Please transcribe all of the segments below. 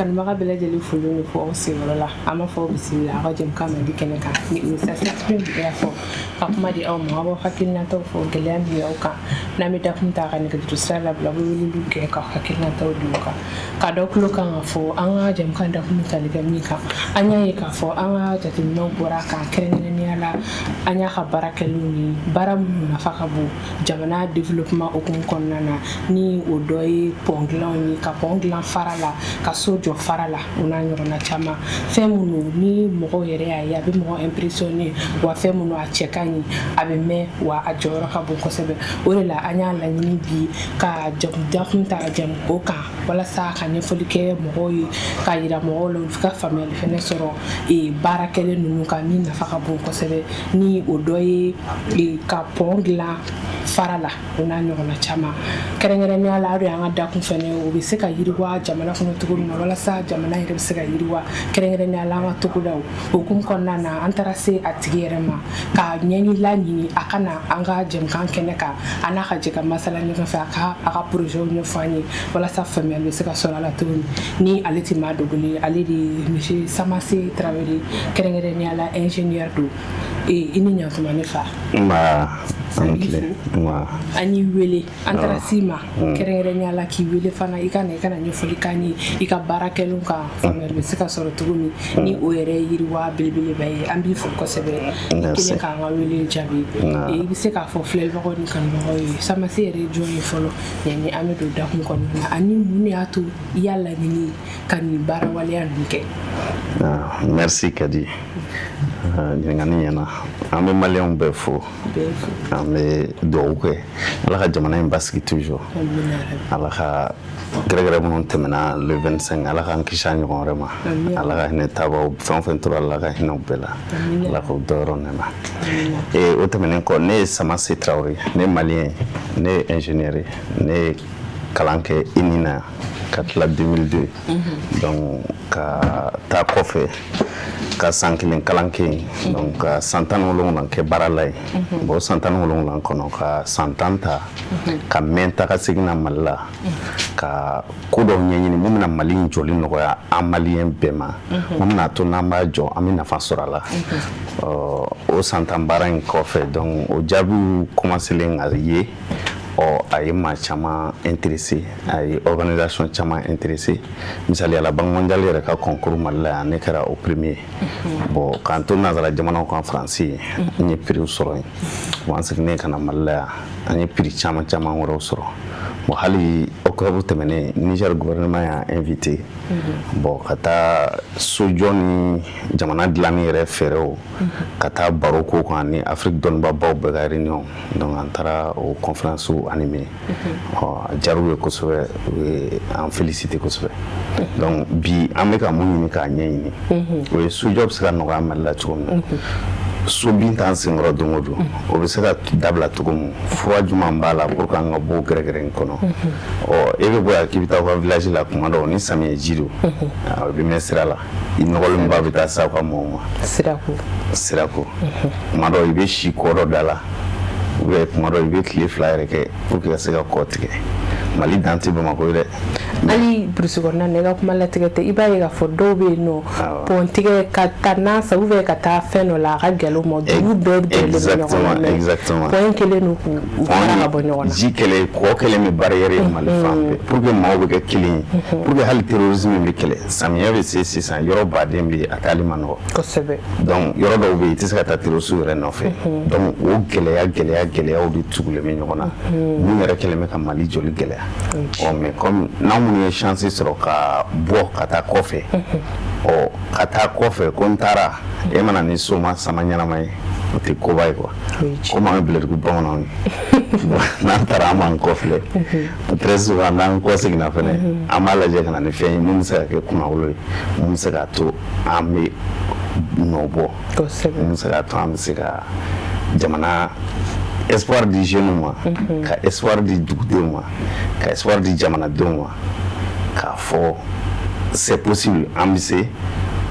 Kanubaga bɛɛ lajɛlen folen don fo aw sigiyɔrɔ la. An b'a fɔ aw bisimila aw ka jɛmukan mandi kɛnɛ kan ni o ye s'exprime fɔ ka kuma di aw ma, aw b'aw hakilinataw fɔ gɛlɛya min bɛ aw kan. N'an bɛ dakun ta ka nɛgɛjuru sira labila, aw bɛ weleliw kɛ ka hakilinataw di o kan. Ka dɔ tulo kan ka fɔ an ka jɛmukan dakun bɛ tali kɛ min kan, an y'a ye k'a fɔ an ka jateminɛw bɔra kan, kɛrɛnkɛrɛnnenya la an y'a ka baara kɛlenw ni baara minnu nafa ka bon jamana développement hukumu kɔnɔna na, ni o dɔ ye pont dilanw ye, ka pont dilan fara la, ka so jɔ fara la, o n'a ɲɔgɔnna caman. Fɛn minnu ni mɔgɔw yɛrɛ y'a ye, a bɛ mɔgɔ impressionner wa fɛn minnu a cɛ ka ɲi, a bɛ mɛn, wa a jɔyɔrɔ ka bon kosɛbɛ. O de la an y'a laɲini bi ka dakun ta jamu o kan, walasa ka ɲɛfɔli kɛ mɔgɔw ye, ka yira mɔgɔw la, olu ka faamuyali fɛnɛ sɔrɔ baara kɛlen ninnu kan min nafa ka bon kosɛbɛ, ni o dɔ ye ka pont dilan fara la, o n'a ɲɔgɔnna caman. Kɛrɛnkɛrɛnnenya la, o de y'an ka dakun fɛnɛ, o bɛ se ka yiriwa jamana kɔnɔ cogo min na, walasa jamana yɛrɛ bɛ se ka yiriwa, kɛrɛnkɛrɛnnenya la an ka togodaw. O hukumu kɔnɔna na, an taara se a tigi yɛrɛ ma ka ɲɛɲini laɲini a ka na an ka jɛmukan kɛnɛ kan, an n'a ka jɛ ka masala ɲɔgɔn fɛ, a ka projet ɲɛfɔ an ye, walasa faamuyali bɛ se ka sɔrɔ a la cogo min. Ni ale tɛ maa dogolen ye, ale de ye monsieur Samase Tarawele, kɛrɛnkɛrɛnnenya la ingénieur don. I ni ɲantuma ne fa. Nba, an tile, nba. An y'i wele, an taara s'i ma kɛrɛnkɛrɛnnenya la k'i wele fana i ka na, i ka na ɲɛfɔli k'an ye i ka baara kɛlenw kan, faamuyali bɛ se ka sɔrɔ cogo min, ni o yɛrɛ ye yiriwa belebeleba ye. An b'i fo kosɛbɛ i kelen k'an ka wele jaabi. I bɛ se k'a fɔ filɛlibagaw ni kanubagaw ye, Samase yɛrɛ ye jɔn ye fɔlɔ, yanni an bɛ don dakun kɔnɔna na, ani mun de y'a to i y'a laɲini ka nin baara waleya ninnu kɛ? Ah, merci Kadi. Ɲininkali ɲɛna. An bɛ maliyɛnw bɛɛ fo, an bɛ dugawu kɛ Ala ka jamana in basigi toujours, Ala ka gɛrɛgɛrɛ minnu tɛmɛna le 25, Ala k'an kisi a ɲɔgɔn wɛrɛ ma, Ala ka hinɛ tabaw fɛn o fɛn tora, Ala ka hinɛ u bɛɛ la, Ala k'u dayɔrɔ nɛɛma. O tɛmɛnen kɔ, ne ye Samase Tarawele, ne ye maliyɛn ye, ne ye ingénieur ye, ne ye kalan kɛ INI ka tila 2002, donc ka taa kɔfɛ ka san kelen kalan kɛ yen, donc ka san 17 kɛ baara la yen. Bon, san 17 kɔnɔ, ka san 10 ta ka mɛn taga segin na Mali la, ka ko dɔw ɲɛɲini mun bɛna Mali in jɔli nɔgɔya an maliyɛn bɛɛ ma, mun bɛna to n'an b'a jɔ an bɛ nafa sɔrɔ a la. O san 10 baara in kɔfɛ, donc o jaabiw commencelen ka ye, ɔ a ye maa caman intéressé, a ye organisation caman intéressé. Misaliya la, Banque mondiale yɛrɛ ka concours Mali la yan, ne kɛra o premier. Bon, k'an to nanzara jamanaw kan, Faransi ye, n ye prix sɔrɔ yen. Bon, an seginnen ka na Mali la yan, an ye prix caman caman wɛrɛw sɔrɔ. Bon, hali octobre tɛmɛnen, Niger gouvernement y'an invité, bon, ka taa sojɔ ni jamana dilanni yɛrɛ fɛɛrɛw, ka taa baro ko kan ni Afrique dɔnnibabaw bɛɛ ka réunion. Donc an taara o conférence animé. Ɔ a diyara u ye kosɛbɛ, u ye an félicité kosɛbɛ. Donc bi an bɛ ka mun ɲini k'a ɲɛɲini, o ye sojɔ bɛ se ka nɔgɔya Mali la cogo min na, so bin t'an senkɔrɔ don o don, o bɛ se ka dabila cogo min, fura jumɛn b'a la pour que an ka bɔ gɛrɛgɛrɛ in kɔnɔ. Ɔ e bɛ bɔ yan k'i bɛ taa aw ka village la, kuma dɔw ni samiyɛ ji don, a bɛ mɛn sira la, i nɔgɔlenba bɛ taa s'aw ka mɔgɔw ma. Sirako. Sirako, kuma dɔw i bɛ si kɔ dɔ da la, ou bien kuma dɔw i bɛ tile 2 yɛrɛ kɛ pour que ka se ka kɔ tigɛ. Mali dan tɛ Bamakɔ ye dɛ. Hali burusi kɔnɔna na, i ka kuma latigɛ tɛ, i b'a ye k'a fɔ dɔw bɛ yen nɔ, pont tigɛ ka taa nan san ou bien ka taa fɛn dɔ la, a ka gɛlɛn u ma. Dugu bɛɛ gɛrɛlen bɛ ɲɔgɔn na, mais pont kelen don k'u fara ka bɔ ɲɔgɔn na. Ji kɛlɛ, kɔ kɛlen bɛ barrière ye Mali fan bɛɛ, pour que maaw bɛ kɛ kelen ye, pour que hali terrorisme bɛ kɛlɛ. Samiyɛ bɛ se sisan, yɔrɔ baden bɛ yen, a taali ma nɔgɔ. Donc yɔrɔ dɔw bɛ yen, i tɛ se ka taa terroriste yɛrɛ nɔfɛ. Donc o gɛlɛya gɛlɛya gɛlɛyaw de tugulen bɛ ɲɔgɔn na, mun yɛrɛ kɛlen bɛ ka Mali jɔli gɛlɛya. Ɔ mais comme n'anw minnu ye chance sɔrɔ ka bɔ ka taa kɔfɛ, ɔ ka taa kɔfɛ ko n taara, e mana ni soma sama ɲɛnama ye, o tɛ koba ye quoi. Komi an ye bɛlɛdugu bamananw ye, n'an taara an b'an kɔ filɛ. Très souvent n'an kɔ seginna fɛnɛ, an b'a lajɛ ka na ni fɛn ye mun bɛ se ka kɛ kunnawolo ye, mun bɛ se k'a to an bɛ nɔ bɔ, mun bɛ se k'a to an bɛ se ka jamana espoir di jeunes ma, ka espoir di dugudenw ma, ka espoir di jamanadenw ma, k'a fɔ c'est possible, an bɛ se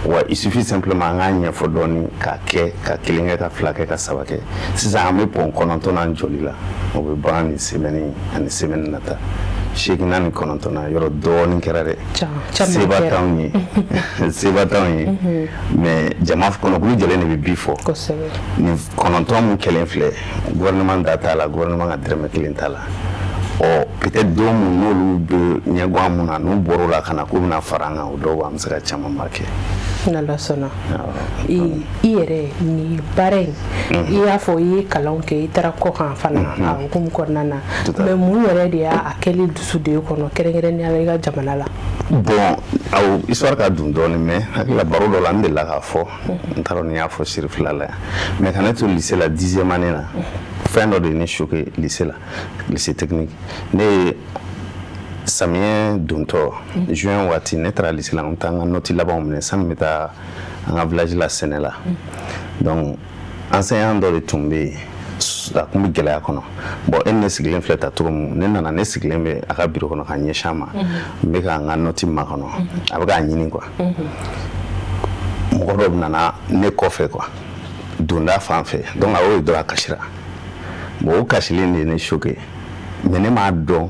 wa. Il suffit simplement an k'a ɲɛfɔ dɔɔni, k'a kɛ, ka kelen kɛ, ka fila kɛ, ka saba kɛ. Sisan an bɛ pont 9 n'an jɔli la, o bɛ ban nin semaine ani semaine nata. 8nan ni 9nan, yɔrɔ dɔɔnin kɛra dɛ. Seba t'anw ye, seba t'anw ye, mais jama kɔnɔkulu jɛlen de bɛ bi fɔ. Nin 9 mun kɛlen filɛ, gouvernement da t'a la, gouvernement ka dɛrɛmɛ kelen t'a la. Ɔ, peut-être don mun n'olu bɛ ɲɛguwan mun na, n'u bɔr'o la ka na k'u bɛna fara an kan, o dɔw an bɛ se ka camanba kɛ. N'Ala sɔnna. I yɛrɛ, nin baara in, i y'a fɔ i ye kalanw kɛ, i taara kɔ kan fana a hukumu kɔnɔna na, mais mun yɛrɛ de y'a kɛli dusu de kɔnɔ, kɛrɛnkɛrɛnnenya la i ka jamana la? Bon, aw histoire ka dun dɔɔnin, mais hakili la, baro dɔ la, n delila k'a fɔ, n t'a dɔn ni y'a fɔ Sirifila la yan, mais ka ne to lycée la, 10e année la, fɛn dɔ de ye ne choqué lycée la, lycée technique. Ne ye samiyɛ dontɔ, juin waati, ne taara lycée la, n taa n ka note labanw minɛ sani n bɛ taa an ka village la sɛnɛ la. Donc enseignant dɔ de tun bɛ yen, a tun bɛ gɛlɛya kɔnɔ. Bon, e ni ne sigilen filɛ ta cogo min, ne nana, ne sigilen bɛ a ka bureau kɔnɔ ka ɲɛsin a ma, n bɛ ka n ka note makɔnɔ, a bɛ k'a ɲini quoi. Mɔgɔ dɔ nana ne kɔfɛ quoi, donda fan fɛ. Donc a y'o ye dɔrɔn, a kasira. Bon, o kasilen de ye ne choqué, mais ne m'a dɔn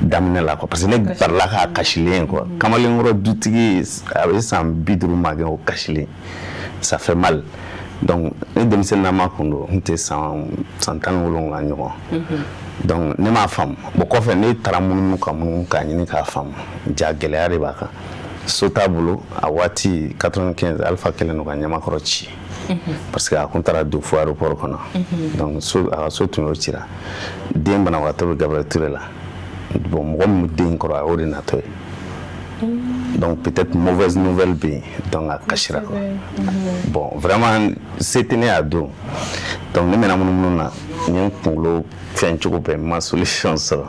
daminɛ la quoi, parce que ne barila k'a kasilen quoi. Kamalenkɔrɔ dutigi, a bɛ san 50 ma kɛ, o kasilen, ça fait mal. Donc ne denmisɛnninnama kun don, n tɛ san 17 ɲɔgɔn. Donc ne m'a faamu. Bon, kɔfɛ ne taara munumunu ka munumunu k'a ɲini k'a faamu, ja gɛlɛya de b'a kan. So t'a bolo a waati, 95, Alpha kɛlen don ka Ɲamakɔrɔ ci, parce que a kun taara don fo aéroport kɔnɔ. Donc so, a ka so tun y'o cira, den banabagatɔ bɛ Gabriel Touré la. Bon, mɔgɔ min bɛ den kɔrɔ, a y'o de natɔ ye. Donc peut-être mauvaise nouvelle bɛ yen, donc a kasira quoi. Bon, vraiment, se tɛ ne y'a don. Donc ne mɛna munumunu na, n ye n kunkolo fɛn cogo bɛɛ, n ma solution sɔrɔ.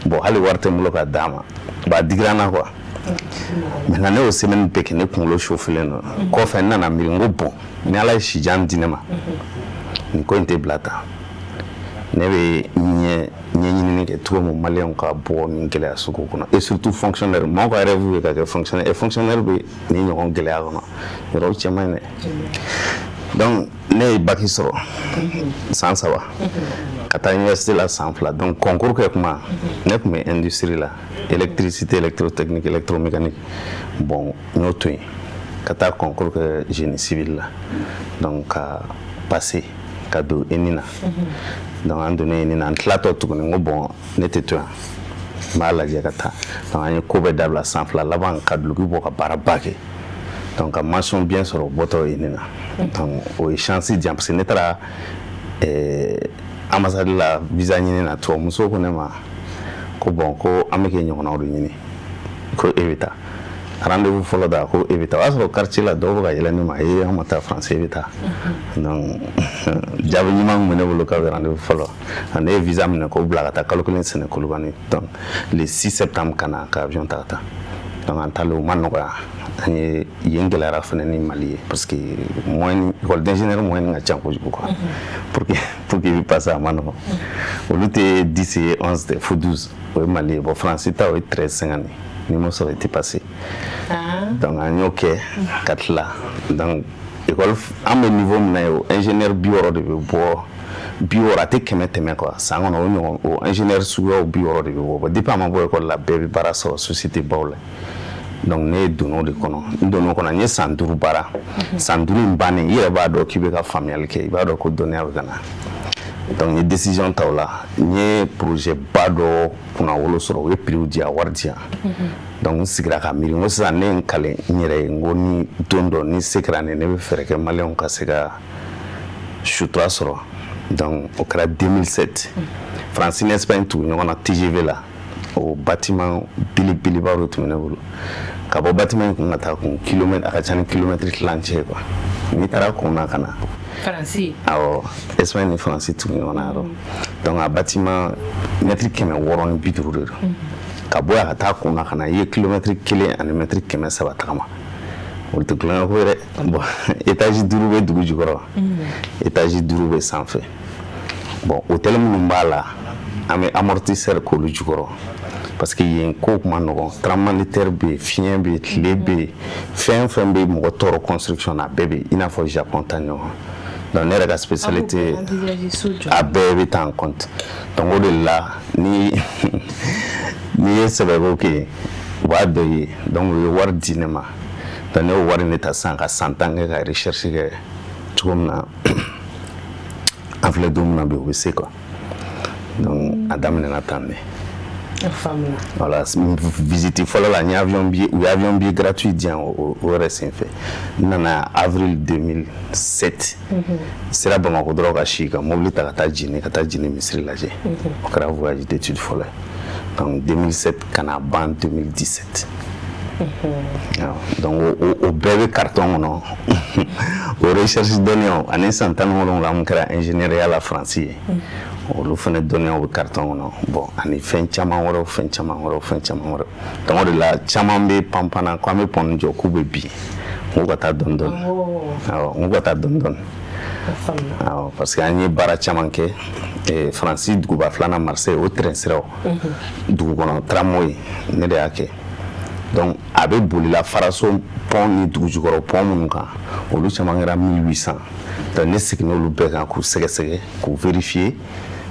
Bon, hali wari tɛ n bolo ka d'a ma. Bon, a digira n na quoi. Maintenant, ne y'o semaine bɛɛ kɛ, ne kunkolo chauffelen don. Kɔfɛ n nana miiri, n ko bon, ni Ala ye sijan di ne ma, nin ko in tɛ bila tan. Ne bɛ ɲɛɲinini kɛ cogo min maliyɛnw ka bɔ nin gɛlɛya sugu kɔnɔ, et surtout fonctionnaire. Maaw ka rêve ye ka kɛ fonctionnaire, et fonctionnaire bɛ nin ɲɔgɔn gɛlɛya kɔnɔ, yɔrɔ cɛ man ɲi dɛ. Donc ne ye bac sɔrɔ san 3, ka taa université la san 2. Donc concours kɛ kuma, ne tun bɛ industrie la, électricité, électrotechnique, électromécanique. Bon, n y'o to yen ka taa concours kɛ génie civil la, donc ka passer ka don ENI na. Donc an donnen ENI na, an tilatɔ tuguni, n ko bon, ne tɛ to yan, n b'a lajɛ ka taa. Donc an ye ko bɛɛ dabila san 2 laban, ka duloki bɔ, ka baaraba kɛ, donc ka mention bien sɔrɔ o bɔtɔ ENI na. Donc o ye chance di yan, parce que ne taara ambassade la visa ɲini na, tubabumuso ko ne ma ko bon, ko an bɛ k'e ɲɔgɔnnaw de ɲini, ko e bɛ taa rendez-vous fɔlɔ da, ko e bɛ taa. O y'a sɔrɔ quartier la, dɔw bɛ ka yɛlɛ ne ma, e an ma taa France, e bɛ taa. Donc jaabi ɲuman tun bɛ ne bolo k'a bɛ rendez-vous fɔlɔ. Ne ye visa minɛ k'o bila ka taa kalo kelen sɛnɛ Kolokani. Donc le 6 septembre, ka na ka avion ta ka taa. Donc an taalen, o ma nɔgɔya an ye. Yen gɛlɛyara fɛnɛ ni Mali ye, parce que moyenne, école d'ingénieur moyenne ka ca kojugu quoi. Pour que i bɛ passer, a ma nɔgɔn. Olu tɛ 10 ye, 11 tɛ, fo 12, o ye Mali ye. Bon, France ta, o ye 13 50, n'i m'o sɔrɔ, i tɛ passer. Donc an y'o kɛ ka tila. Donc école, an bɛ niveau min na ye, o ingénieur 60 de bɛ bɔ, 60, a tɛ 100 tɛmɛ quoi san kɔnɔ. O ɲɔgɔn, o ingénieur suguyaw 60 de bɛ bɔ. Bon, depuis a ma bɔ école la, bɛɛ bɛ baara sɔrɔ société baw la. Donc ne donn'o de kɔnɔ, n donn'o kɔnɔ, n ye san 5 baara. San 5 in bannen, i yɛrɛ b'a dɔn k'i bɛ ka faamuyali kɛ, i b'a dɔn ko dɔnniya bɛ ka na. Donc n ye décision ta o la, n ye projet ba dɔ kunnawolo sɔrɔ, u ye prix di yan, wari di yan. Donc n sigira ka miiri, n ko sisan ne ye n kale n yɛrɛ ye, n ko ni don dɔ ni se kɛra ne, ne bɛ fɛɛrɛ kɛ maliyɛnw ka se ka sutura sɔrɔ. Donc o kɛra 2007, Faransi ni Espagne tugu ɲɔgɔn na TGV la. O bâtiment belebeleba dɔ tun bɛ ne bolo, ka bɔ bâtiment in kun ka taa kun, kilomètre, a ka ca ni kilomètre tilancɛ ye quoi, n'i taara kun na ka na. Faransi? Awɔ, Espagne ni Faransi tugu ɲɔgɔn na yɔrɔ. Donc a bâtiment, mètre 650 de don. Ka bɔ yan ka taa kun na ka na, i ye kilomètre 1 ani mètre 300 tagama. Olu tɛ tulonkɛ ko ye dɛ. Bon, étage 5 bɛ dugu jukɔrɔ, étage 5 bɛ sanfɛ. Bon, hôtel minnu b'a la, an bɛ amortisseur k'olu jukɔrɔ, parce que yen ko kuma nɔgɔn, tremblement de terre bɛ yen, fiɲɛ bɛ yen, tile bɛ yen, fɛn fɛn bɛ mɔgɔ tɔɔrɔ construction na, a bɛɛ bɛ yen, i n'a fɔ Japon ta ɲɔgɔn. Donc ne yɛrɛ ka spécialité, a bɛɛ bɛ ta en compte. Donc o de la, ni N'i ye sɛbɛko kɛ yen, u b'a dɔn i ye. Donc u ye wari di ne ma. Donc ne y'o wari de ta sisan ka san 10 kɛ ka recherche kɛ cogo min na, an filɛ don min na bi, o bɛ se quoi. Donc a daminɛna tan de. Voilà, visite fɔlɔ la, n ye avion billet, u ye avion billet gratuit di yan o yɛrɛ senfɛ. N nana avril 2007, sera Bamakɔ dɔrɔn ka si ka mobili ta ka taa Jene, ka taa Jene misiri lajɛ. O kɛra voyage d'étude fɔlɔ ye. Donc 2007 ka na ban 2017. Donc o bɛɛ bɛ carton kɔnɔ, o recherche dɔnniyaw ani san 17 mun kɛra ingénieur la Faransi ye, olu fana dɔnniyaw bɛ carton kɔnɔ. Bon, ani fɛn caman wɛrɛw, fɛn caman wɛrɛw, fɛn caman wɛrɛw. Donc o de la, caman bɛ panpanna ko an bɛ pont jɔ k'u bɛ bin. N ko ka taa dɔɔni dɔɔni. Awɔ, n ko ka taa dɔɔni dɔɔni. Awɔ, parce que an ye baara caman kɛ Faransi duguba filanan Marseille, o train siraw, dugu kɔnɔ tramway, ne de y'a kɛ. Donc a bɛ bolila Faraso pont ni dugu jukɔrɔ pont minnu kan, olu caman kɛra 1800. Donc ne seginna olu bɛɛ kan k'u sɛgɛsɛgɛ, k'u vérifier,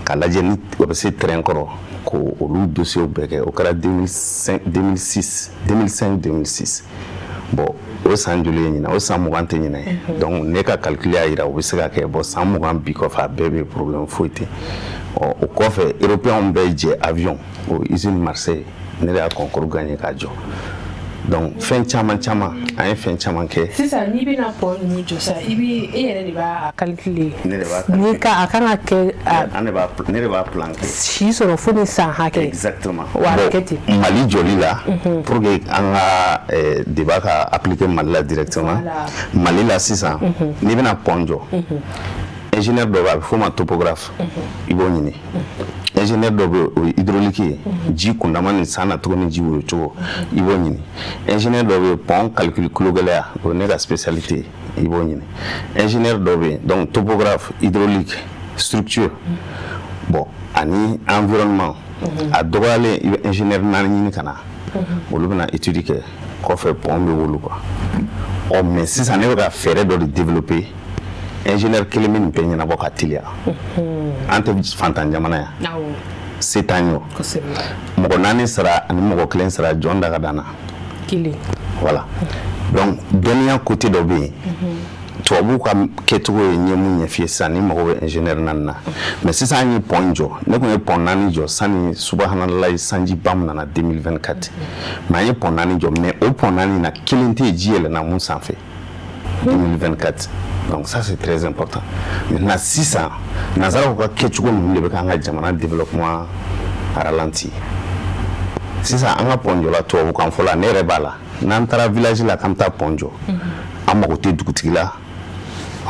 k'a lajɛ ni o bɛ se train kɔrɔ, k'o olu dossiers bɛɛ kɛ. O kɛra 2005, 2006, 2005, 2006. Bon, o san joli ye ɲinan? O san 20 tɛ ɲinan ye. Donc ne ka calcul y'a jira o bɛ se ka kɛ. Bon, san 20 bi kɔfɛ, a bɛɛ bɛ, problème foyi tɛ. Ɔ, o kɔfɛ, européens bɛɛ jɛ avion, o usine Marseille, ne de y'a concours gagné k'a jɔ. Donc fɛn caman caman, an ye fɛn caman kɛ. Sisan, n'i bɛna pont ninnu jɔ sisan, i bɛ e yɛrɛ de b'a calculer? Ne de b'a Ni ka a kan ka kɛ an de b'a, ne de b'a plan kɛ. Si sɔrɔ fo ni san hakɛ. Exactement. Wa a bɛ kɛ ten. Mali jɔli la, pour que an ka débat ka appliquer Mali la directement. Mali la sisan, n'i bɛna pont jɔ, ingénieur dɔ bɛ, a bɛ f'o ma topographe, i b'o ɲini. Ingénieur dɔ bɛ yen, o ye hydraulique ye, ji kundama ni san nacogo ni ji woyo cogo, i b'o ɲini. Ingénieur dɔ bɛ yen, pont calcul kologɛlɛya, o ye ne ka spécialité ye, i b'o ɲini. Ingénieur dɔ bɛ yen, donc topographe, hydraulique, structure, bon, ani environnement. A dɔgɔyalen, i bɛ ingénieur naani ɲini ka na, olu bɛna étude kɛ. Kɔfɛ, pont bɛ wolo quoi. Ɔ, mais sisan ne bɛ ka fɛɛrɛ dɔ de développer, ingénieur kelen bɛ nin bɛɛ ɲɛnabɔ ka teliya. An tɛ fantan jamana yan, se t'an ye. Mɔgɔ naani sara ani mɔgɔ kelen sara, jɔn da ka d'an na? Kelen. Voilà. Donc dɔnniya côté dɔ bɛ yen, tubabuw ka kɛcogo ye. N ye mun ɲɛf'i ye sisan, ni mago bɛ ingénieur naani na. Mais sisan an ye pont jɔ, ne tun ye pont naani jɔ sani subahanalayi sanjiba min nana 2024. Mais an ye pont naani jɔ, mais o pont naani na, kelen tɛ yen ji yɛlɛnna mun sanfɛ 2024. Donc ça, c'est très important. Maintenant sisan, nanzaraw ka kɛcogo ninnu de bɛ k'an ka jamana développement ralenti. Sisan an ka pont jɔla, tubabukan fɔla, ne yɛrɛ b'a la. N'an taara village la k'an bɛ taa pont jɔ, an mago tɛ dugutigi la,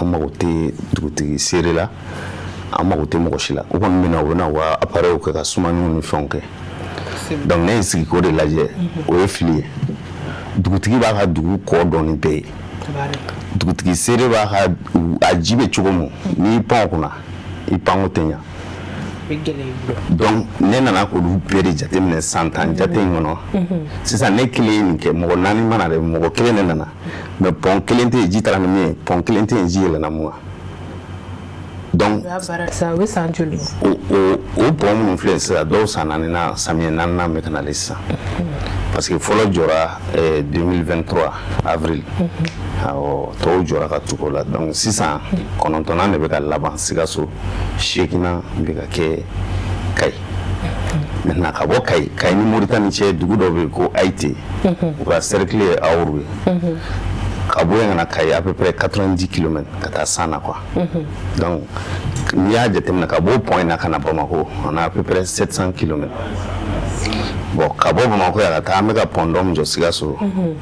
an mago tɛ dugutigi seere la, an mago tɛ mɔgɔ si la. U kɔni bɛ na, u bɛ na u ka appareil kɛ ka sumaniw ni fɛnw kɛ. Donc ne ye sigi k'o de lajɛ, o ye fili ye. Dugutigi b'a ka dugu kɔ dɔn ni bɛɛ ye, dugutigi seere b'a ka a ji bɛ cogo min, n'i pan o kunna, i panko tɛ ɲa. Donc ne nana k'olu bɛɛ de jateminɛ san 10 jate in kɔnɔ. Sisan ne kelen ye nin kɛ, mɔgɔ naani ma na dɛ, mɔgɔ kelen de nana. Mais pont kelen tɛ yen ji taara ni min ye, pont kelen tɛ yen ji yɛlɛnna mun kan. Donc o bɛ san joli? O pont minnu filɛ sisan, dɔw san naani na, samiyɛ naaninan bɛ ka nalen sisan, parce que fɔlɔ jɔra 2023 avril. Awɔ, tɔw jɔra ka tugu o la. Donc sisan kɔnɔntɔnnan de bɛ ka laban Sikaso, seeginnan bɛ ka kɛ Kayi. Maintenant ka bɔ Kayi, Kayi ni Moritani cɛ, dugu dɔ bɛ yen ko Ayite, u ka cercle ye Awuru ye. Ka bɔ yen ka na Kayi, à peu près 90 km ka taa san na quoi. Donc n'i y'a jateminɛ, ka bɔ o point in na ka na Bamako, on a à peu près 700 km. Bon, ka bɔ Bamako yan ka taa, an bɛ ka pont dɔ min jɔ Sikaso,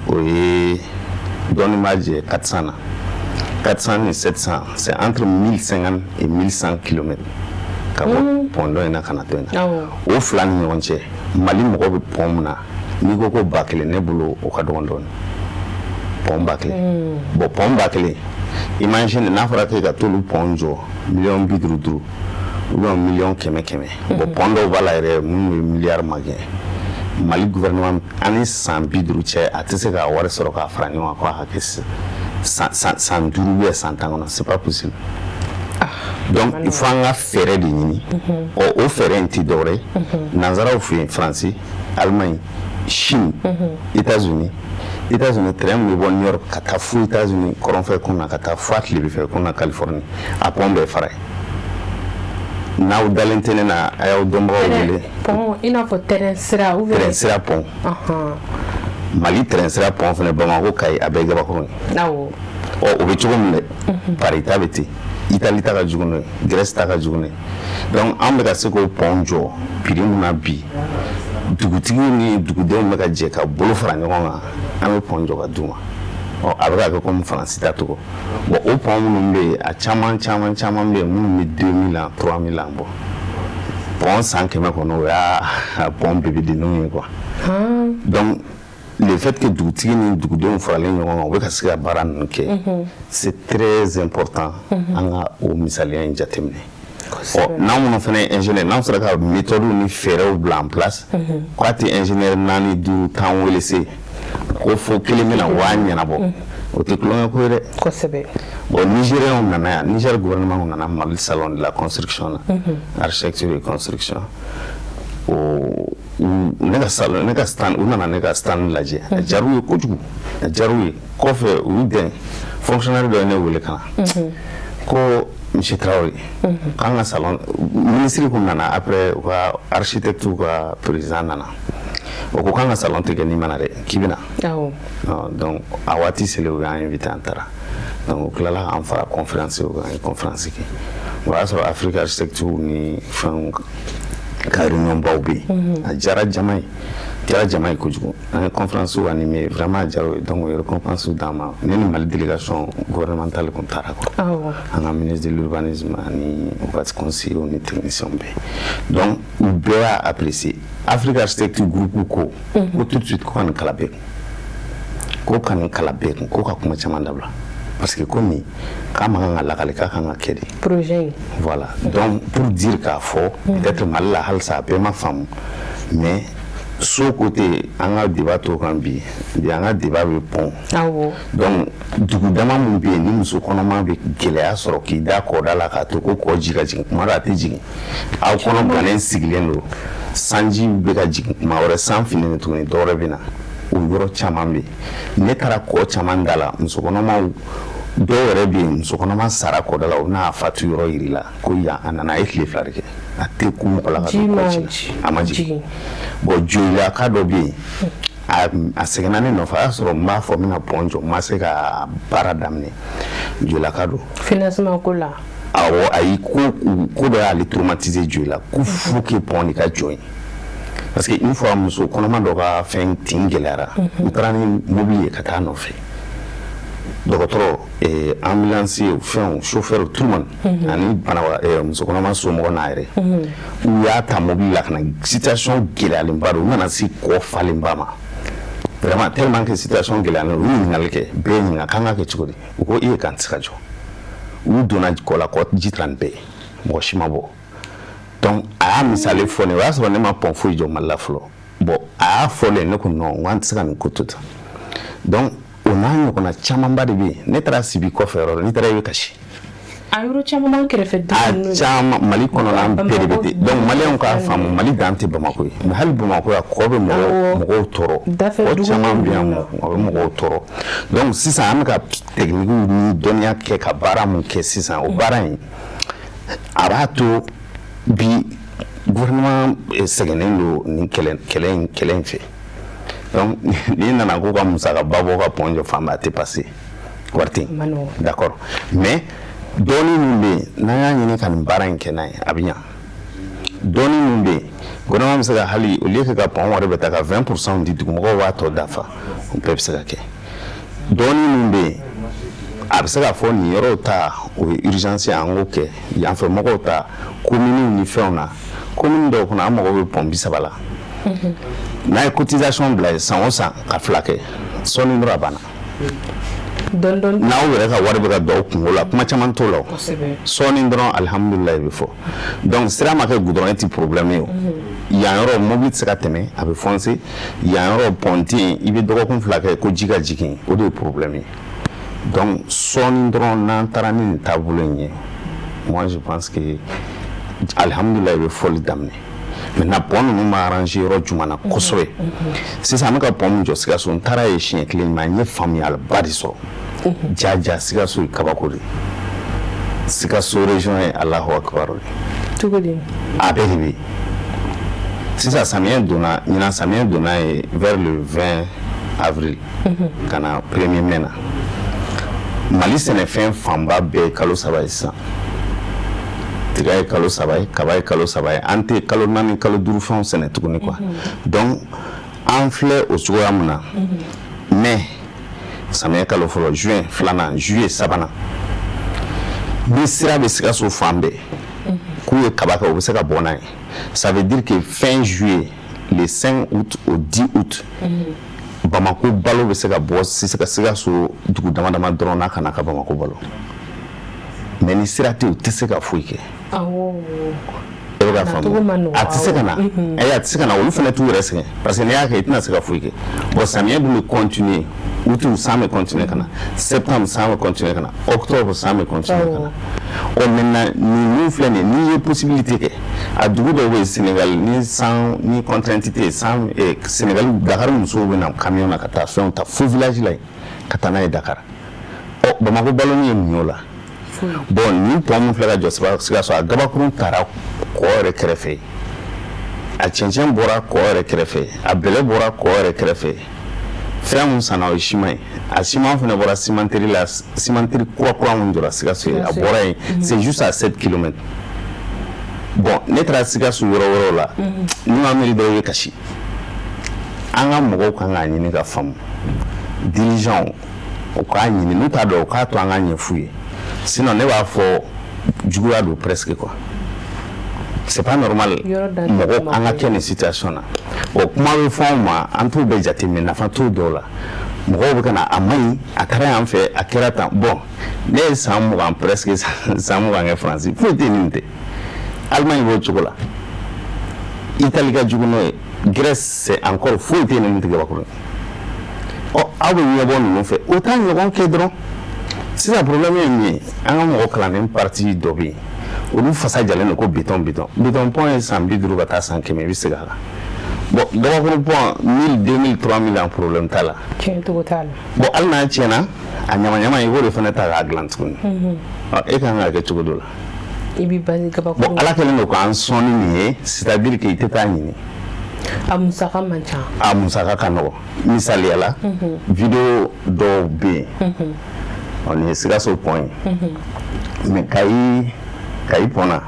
o ye dɔɔnin b'a jɛ 400 na. 400 ni 700, c'est entre 1050 et 1100 km ka bɔ pont dɔ in na ka na dɔ in na. O fila ni ɲɔgɔn cɛ, Mali mɔgɔ bɛ pont min na, n'i ko ko 1000, ne bolo o ka dɔgɔn dɔɔnin, pont 1000. Bon, pont 1000, imagine n'a fɔra k'e ka t'olu pont jɔ miliyɔn bi duuru duuru ou bien miliyɔn kɛmɛ kɛmɛ. Bon, pont dɔw b'a la yɛrɛ minnu ye miliyari magɛn. Mali gouvernement, an ni san 50 cɛ, a tɛ se ka wari sɔrɔ k'a fara ɲɔgɔn kan ko a ka kɛ san 5 ou bien san 10 kɔnɔ, c'est pas possible. Donc il faut an ka fɛɛrɛ de ɲini. Ɔ, o fɛɛrɛ in tɛ dɔwɛrɛ ye, nanzaraw fɛ yen, Faransi, Allemagne, Chine, États-Unis. États-Unis, train min bɛ bɔ New York ka taa fo États-Unis kɔrɔnfɛ kun na, ka taa fo a tilebinfɛ kun na, Californie, a pont bɛɛ fara ye. N'aw dalen tɛ ne na, a y'aw dɔnbagaw wele. Pont, i n'a fɔ train sira ou bien? Train sira pont. Mali train sira pont fana, Bamakɔ, Kayi, a bɛɛ ye gabakuru ye. Ɔ, o bɛ cogo min dɛ, Paris ta bɛ ten, Italie ta ka jugu n'o ye, Grèce ta ka jugu n'o ye. Donc an bɛ ka se k'o pont jɔ prix mun na bi, dugutigiw ni dugudenw bɛ ka jɛ ka bolo fara ɲɔgɔn kan, an bɛ pont jɔ ka d'u ma. Ɔ, a bɛ ka kɛ komi Faransi ta cogo. Bon, o pont minnu bɛ yen, a caman caman caman bɛ yen minnu bɛ 2000 ans, 3000 ans bɔ. Pont san 100 kɔnɔ, o y'a pont bébédenninw ye quoi. Donc le fait que dugutigi ni dugudenw faralen ɲɔgɔn kan, u bɛ ka se ka baara ninnu kɛ, c'est très important. An ka o misaliya in jateminɛ. Ɔ, n'an minnu fana ye ingénieur, n'an sera ka méthode ni fɛɛrɛw bila en place, k'a tɛ ingénieur naani, duuru, 10 wele se ko fo kelen bɛna waa ɲɛnabɔ, o tɛ tulonkɛ ko ye dɛ. Bon, Nigériens nana yan, Niger gouvernement nana Mali salon de la construction na, architecture et construction. O ne ka salon, ne ka stand, u nana ne ka stand lajɛ, a diyar'u ye kojugu, a diyar'u ye. Kɔfɛ, u y'u dɛn, fonctionnaire dɔ ye ne wele ka na ko monsieur Traoré, k'an ka salon, ministre kun nana, après u ka architecte ka président nana, o ko k'an ka salon tɛ kɛ n'i ma na dɛ, k'i bɛ na. Donc a waati selen, u y'an invité, an taara. Donc u tilala k'an fara conférence kan, an ye conférence kɛ. O y'a sɔrɔ Afrique architecture ni fɛnw ka réunion baw bɛ yen. A diyara jama ye, diyara jama ye kojugu. An ye conférence animé, vraiment a diyara u ye. Donc u ye récompense d'an ma. Ne ni Mali délégation gouvernementale kun taara quoi, an ka ministre de l'urbanisme ani u ka conseillers ni techniciens bɛɛ. Donc u bɛɛ y'a apprécié. Afrique architecture groupe ko tout de suite ko ka nin kala bɛɛ kun, ko ka nin kala bɛɛ kun, ko ka kuma caman dabila, parce que ko nin k'a man kan ka lakale, k'a kan ka kɛ de. Projet in. Voilà, donc pour dire k'a fɔ peut-être Mali la halisa a bɛɛ ma faamu, mais so côté, an ka débat t'o kan bi. Bi an ka débat bɛ pont. Donc dugu dama mun bɛ yen ni muso kɔnɔma bɛ gɛlɛya sɔrɔ k'i da kɔda la k'a to ko kɔ ji ka jigin, kuma dɔ a tɛ jigin, aw kɔnɔ gannen sigilen don, sanji bɛ ka jigin, kuma wɛrɛ san finnen tuguni, dɔwɛrɛ bɛ na. O yɔrɔ caman bɛ yen, ne taara kɔ caman da la, muso kɔnɔmaw dɔw yɛrɛ bɛ yen, muso kɔnɔma sara kɔda la, u n'a fatu yɔrɔ yiri la ko yan a nana, a ye tile 2 de kɛ, a tɛ ku mɔgɔ la ka don kɔ ji la, a ma jigin. Bon, Joyilaka dɔ bɛ yen, a seginna ne nɔfɛ, a y'a sɔrɔ n b'a fɔ n bɛna pont jɔ, n ma se ka baara daminɛ. Joyilaka don. Financement ko la. Awɔ, ayi, ko dɔ y'ale traumatiser Joyila, ko faut que pont de ka jɔ yen, parce que une fois muso kɔnɔma dɔ ka fɛn tin gɛlɛyara, u taara ni mobili ye ka taa nɔfɛ, dɔgɔtɔrɔ, ambulancier, fɛnw, chauffeur, tout le monde, ani bana muso kɔnɔma somɔgɔ n'a yɛrɛ, u y'a ta mobili la ka na. Situation gɛlɛyalenba don, u nana se kɔ falenba ma vraiment, tellement que situation gɛlɛyalen, u ye ɲininkali kɛ, bɛɛ ye ɲininka k'an ka kɛ cogo di. U ko i ye k'an tɛ se ka jɔ. U donna kɔ la, kɔ ji taara nin bɛɛ ye, mɔgɔ si ma bɔ. Donc a y'a misali fɔ ne, o y'a sɔrɔ ne ma pont foyi jɔ Mali la fɔlɔ. Bon, a y'a fɔlen, ne ko non, n ko an tɛ se ka nin ko to tan. Donc o n'a ɲɔgɔnna camanba de bɛ yen. Ne taara Sibi kɔfɛ yɔrɔ la, n'i taara i bɛ kasi. A yɔrɔ caman b'an kɛrɛfɛ. A caman, Mali kɔnɔna bɛɛ de bɛ ten. Donc maliyɛnw k'a faamu, Mali dan tɛ Bamakɔ ye, mais hali Bamakɔ yan, kɔ bɛ mɔgɔw tɔɔrɔ, kɔ caman bɛ yan, a bɛ mɔgɔw tɔɔrɔ. Donc sisan an bɛ ka technique ni dɔnniya kɛ ka baara mun kɛ sisan, o baara in a b'a to bi gouvernement sɛgɛnnen don nin kɛlɛ in fɛ. Donc n'i nana ko ka musakaba bɔ ka pont jɔ fan bɛɛ, a tɛ passer, wari tɛ yen, d'accord, mais dɔɔnin min bɛ yen, n'an y'a ɲini ka nin baara in kɛ n'a ye, a bɛ ɲa. Dɔɔnin min bɛ yen, gouvernement bɛ se ka hali au lieu que ka pont wari bɛ ta ka 20 % di dugumɔgɔw, b'a tɔ dafa, o bɛɛ bɛ se ka kɛ. Dɔɔnin min bɛ yen, a bɛ se ka fɔ nin yɔrɔw ta, o ye urgence ye, an k'o kɛ. Yanfɛ mɔgɔw ta, commune ni fɛnw na, commune dɔw kɔnɔ, an mago bɛ pont 30 la. N'a ye cotisation bila yen san o san ka fila kɛ, sɔɔni dɔrɔn a banna. N'aw yɛrɛ ka wari bɛ ka don aw kungo la, kuma caman t'o la, sɔɔni dɔrɔn alihamudulilayi bɛ fɔ. Donc sira ma kɛ goudron ye ti problème ye. O yan yɔrɔ, mobili tɛ se ka tɛmɛ, a bɛ foncer. Yan yɔrɔ, pont tɛ yen, i bɛ dɔgɔkun 2 kɛ ko ji ka jigin, o de ye problème ye. Donc sɔɔni dɔrɔn, n'an taara ni nin taabolo in ye. Moi, je pense que alhamdulillah, i bɛ fɔli daminɛ. Maintenant, pont ninnu ma arranger yɔrɔ jumɛn na kosɛbɛ? Sisan, an bɛ ka pont min jɔ Sikaso, n taara yen siɲɛ kelen, mais n ye faamuyaliba de sɔrɔ. Ja Sikaso ye kabako de ye. Sikaso région ye Alahu akibaru de. Cogo di? A bɛɛ de bɛ yen. Sisan, samiyɛ donna ɲinan, samiyɛ donna ye vers le 20 avril ka na 1er mai na. Mali sɛnɛfɛn fanba bɛɛ ye kalo 3 ye sisan. Tiga ye kalo 3 ye, kaba ye kalo 3 ye. An tɛ kalo 4, kalo 5 fɛnw sɛnɛ tuguni quoi. Donc an filɛ o cogoya min na, mai, samiyɛ kalo fɔlɔ, juin filanan, juillet sabanan, ni sira bɛ Sikaso fan bɛɛ k'u ye kaba kɛ, u bɛ se ka bɔ n'a ye. Ça veut dire que fin juillet, le 5 août au 10 août, Bamako balo bɛ se ka bɔ Sikaso dugu dama dama dɔrɔn n'a ka na ka Bamako balo. Mais ni sira tɛ yen, u tɛ se ka foyi kɛ. E bɛ ka faamu, a tɛ se ka na, ayi, a tɛ se ka na. Olu fana t'u yɛrɛ sɛgɛn, parce que n'i y'a kɛ, i tɛna se ka foyi kɛ. Bon, samiyɛ dun bɛ continuer. Août, san bɛ continuer ka na. Septembre, san bɛ continuer ka na. Octobre, san bɛ continuer ka na. Ɔ, maintenant, nin mun filɛ nin ye, n'i ye possibilité kɛ, a dugu dɔw bɛ yen Sénégal, ni san ni contrainte tɛ yen, san Sénégal, Dakar musow bɛ na camion na ka taa fɛnw ta fo village la yen ka taa n'a ye Dakar. Ɔ, Bamakɔ baloni ye mun ye o la? Bon, nin pont min filɛ ka jɔ Sikaso, a gabakurun taara kɔ yɛrɛ kɛrɛfɛ, a cɛncɛn bɔra kɔ yɛrɛ kɛrɛfɛ, a bɛlɛ bɔra kɔ yɛrɛ kɛrɛfɛ. Fɛn mun sanna, o ye siman ye. A siman fana bɔra cimenterie la, cimenterie kura kura mun jɔra Sikaso ye, a bɔra yen. C'est juste à 7 kilomètres. Bon, ne taara Sikaso yɔrɔ wɛrɛw la, ni ma miiri dɔw ye kasi. An ka mɔgɔw kan k'a ɲini ka faamu, dirigeants u k'a ɲini, n'u t'a dɔn, u k'a to an ka ɲɛ f'u ye. Sinon ne b'a fɔ juguya don presque quoi. C'est pas normal mɔgɔ an ka kɛ nin situation na. Bon, kuma bɛ fɔ anw ma, an t'o bɛɛ jateminɛ, nafa t'o dɔw la. Mɔgɔw bɛ ka na, a man ɲi, a kɛra yan fɛ, a kɛra tan. Bon, ne ye san 20, presque san 20 kɛ Faransi, foyi tɛ yen nin tɛ. Allemagne b'o cogo la, Italie ka jugu n'o ye, Grèce c'est encore, foyi tɛ yen nin tɛ kabakuru ye. Ɔ, aw bɛ ɲɛbɔ ninnu fɛ, o t'a ɲɔgɔn kɛ dɔrɔn. Sisan, problème ye min ye, an ka mɔgɔ kalannen parti dɔ bɛ yen, olu fasa jalen don ko béton, béton, béton. Pont ye san 50 ka taa san 100, i bɛ segin a kan. Bon, gabakuru pont, 1000, 2000, 3000 ans, problème t'a la. Tiɲɛ cogo t'a la. Bon, hali n'a tiɲɛna, a ɲama ɲama, i b'o de fana ta k'a dilan tuguni. Ɔ, e kan k'a kɛ cogo dɔ la. I b'i basi gabakuru. Bon, Ala kɛlen don k'an sɔn ni nin ye, c'est à dire que i tɛ taa ɲini. A musaka man ca. A musaka ka nɔgɔ. Misaliya la, vidéo dɔw bɛ yen, ɔ, nin ye Sikaso pont ye, mais Kayi pont na,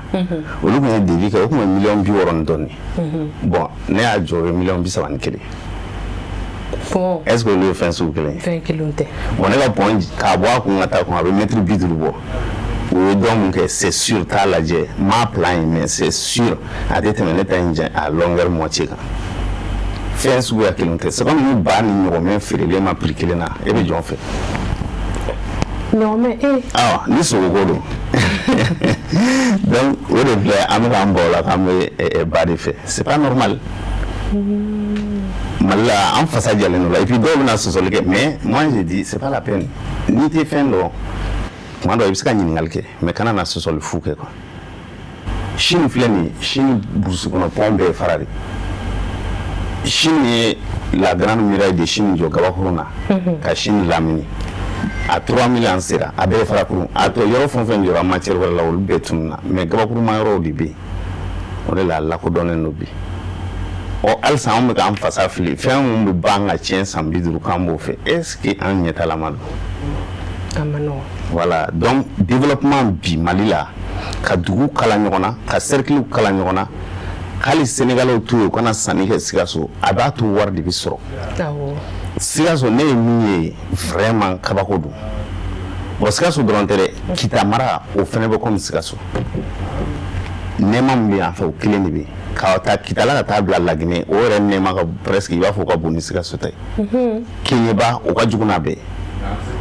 olu tun ye devis kɛ, o tun ye miliyɔn 60 ni dɔɔnin. Bon, ne y'a jɔ, o ye miliyɔn 31. Pont. Est ce que olu ye fɛn sugu kelen ye? Fɛn kelen tɛ. Bon, ne ka pont, k'a bɔ a kun ka taa kun, a bɛ mètre 50 bɔ. O ye dɔn mun kɛ, c'est sûr, t'a lajɛ, n m'a plan ye, mais c'est sûr, a tɛ tɛmɛ ne ta in jan a longueur moitié kan. Fɛn suguya kelen tɛ. C'est comme ni ba ni ɲɔgɔmɛ feerelen ma prix kelen na, e bɛ jɔn fɛ? Ɲɔgɔmɛ e. Awɔ, ni sogoko don. Donc o de filɛ, an bɛ k'an bɔ o la k'an bɛ ba de fɛ. C'est pas normal. Mali la, an fasa jalen don la. Et puis dɔw bɛna sɔsɔli kɛ, mais moi je dis, c'est pas la peine. N'i tɛ fɛn dɔn, tuma dɔ i bɛ se ka ɲininkali kɛ, mais kana na sɔsɔli fu kɛ quoi. Chine filɛ nin ye, Chine brousse kɔnɔ pont bɛɛ ye fara de. Chine ye la Grande Muraille de Chine jɔ gabakurun na ka Chine lamini. A 3000 ans sera, a bɛɛ ye farakurun. A tɔ yɔrɔ fɛn o fɛn jɔra matière wɛrɛ la, olu bɛɛ tununna, mais gabakuruma yɔrɔw de bɛ yen. O de la a lakodɔnnen don bi. Ɔ, halisa anw bɛ k'an fasa fili fɛn min bɛ ban ka tiɲɛ san 50 k'an b'o fɛ. Est ce que an ɲɛtalama don? A ma nɔgɔn. Voilà, donc développement bi Mali la, ka dugu kala ɲɔgɔn na, ka cercle kala ɲɔgɔn na, hali Sénégalais to yen, u kana sanni kɛ Sikaso, a b'a to wari de bɛ sɔrɔ. Sikaso, ne ye min ye, vraiment kabako don. Bon, Sikaso dɔrɔn tɛ dɛ, Kita mara, o fɛnɛ bɛ comme Sikaso. Nɛɛma min bɛ yan fɛ, o kelen de bɛ yen. Ka taa Kitala ka taa bila Laginɛ, o yɛrɛ nɛɛma ka presque, i b'a fɔ, ka bon ni Sikaso ta ye. Keɲeba, o ka jugu n'a bɛɛ ye.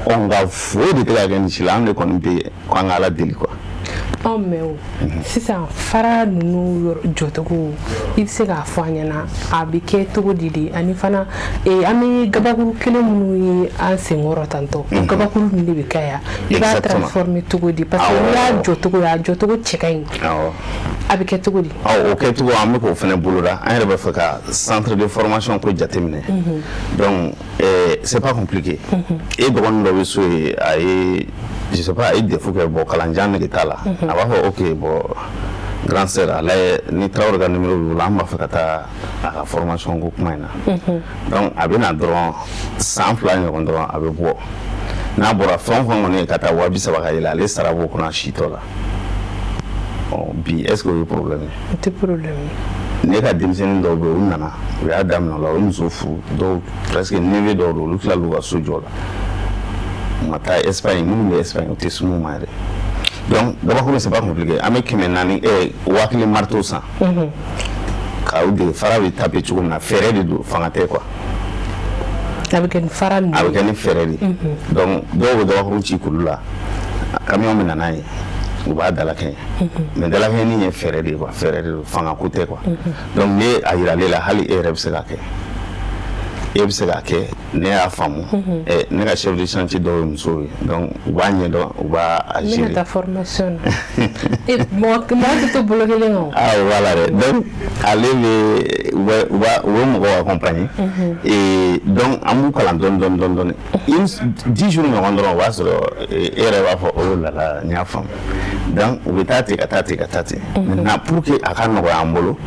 Ɔ, nka foyi de tɛ ka kɛ nin si la. An de kɔni bɛ yen ko an ka Ala deli quoi. Anw mɛ o sisan, fara ninnu jɔcogo, i bɛ se k'a fɔ an ɲɛna a bɛ kɛ cogo di de? Ani fana, an bɛ gabakuru kelen minnu ye an senkɔrɔ tantɔ, o gabakuru ninnu de bɛ kɛ yan? I b'a transformer cogo di? Parce que n'i y'a jɔcogo ye, a jɔcogo cɛ ka ɲi. A bɛ kɛ cogo di? O kɛcogo, an bɛ k'o fana boloda. An yɛrɛ bɛ fɛ ka centre de formation ko jateminɛ. Donc c'est pas compliqué. E dɔgɔnin dɔ bɛ so yen, a ye, je sais pas, a ye DEF kɛ. Bon, kalanjan nege t'a la. A b'a fɔ: «Ok, bon, grande sœur, a lajɛ ni Tarawele ka numéro b'i bolo, an b'a fɛ ka taa a ka formation ko kuma in na.» Donc a bɛ na dɔrɔn, san 2 ɲɔgɔn dɔrɔn, a bɛ bɔ. N'a bɔra, fɛn o fɛn kɔni ye ka taa 30.000 ka yɛlɛ, ale sara b'o kɔnɔ a si tɔ la. Ɔ bi, est ce que o ye problème ye? O tɛ problème ye. Ne ka denmisɛnnin dɔw bɛ yen, u nana, u y'a daminɛ o la, u ye muso furu. Dɔw presque neveu dɔw don, olu tilal'u ka so jɔ la, u ma taa Espagne. Minnu bɛ Espagne, u tɛ s'u ma yɛrɛ. Donc gabakuru, c'est pas compliqué. An bɛ 400, 1000 marteau san k'aw dege fara bɛ taper cogo min na. Fɛɛrɛ de don, fanga tɛ quoi. A bɛ kɛ ni fara ninnu. A bɛ kɛ ni fɛɛrɛ de. Donc dɔw bɛ gabakuru ci kulu la, camion bɛ na n'a ye, u b'a dalakɛɲɛ. Mais dalakɛɲɛni ye fɛɛrɛ de ye quoi, fɛɛrɛ de don, fanga ko tɛ quoi. Donc ne a yira ale la, hali e yɛrɛ bɛ se k'a kɛ, e bɛ se k'a kɛ. Ne y'a faamu, ne ka chef de chantier dɔw ye musow ye, donc u b'a ɲɛdɔn, u b'a a gérer. N bɛna taa formation na. Mɔgɔ mɔgɔ tɛ to bolo kelen kan o. Ah voilà dɛ. Donc ale bɛ u bɛ u b'a u bɛ mɔgɔw accompagner et donc an b'u kalan dɔɔni dɔɔni dɔɔni dɔɔni. Une 10 jours ɲɔgɔn dɔrɔn, o b'a sɔrɔ e yɛrɛ b'a fɔ: «Oh là là, n y'a faamu.» Donc u bɛ taa ten, ka taa ten, ka taa ten. Maintenant, pour que a ka nɔgɔya an bolo,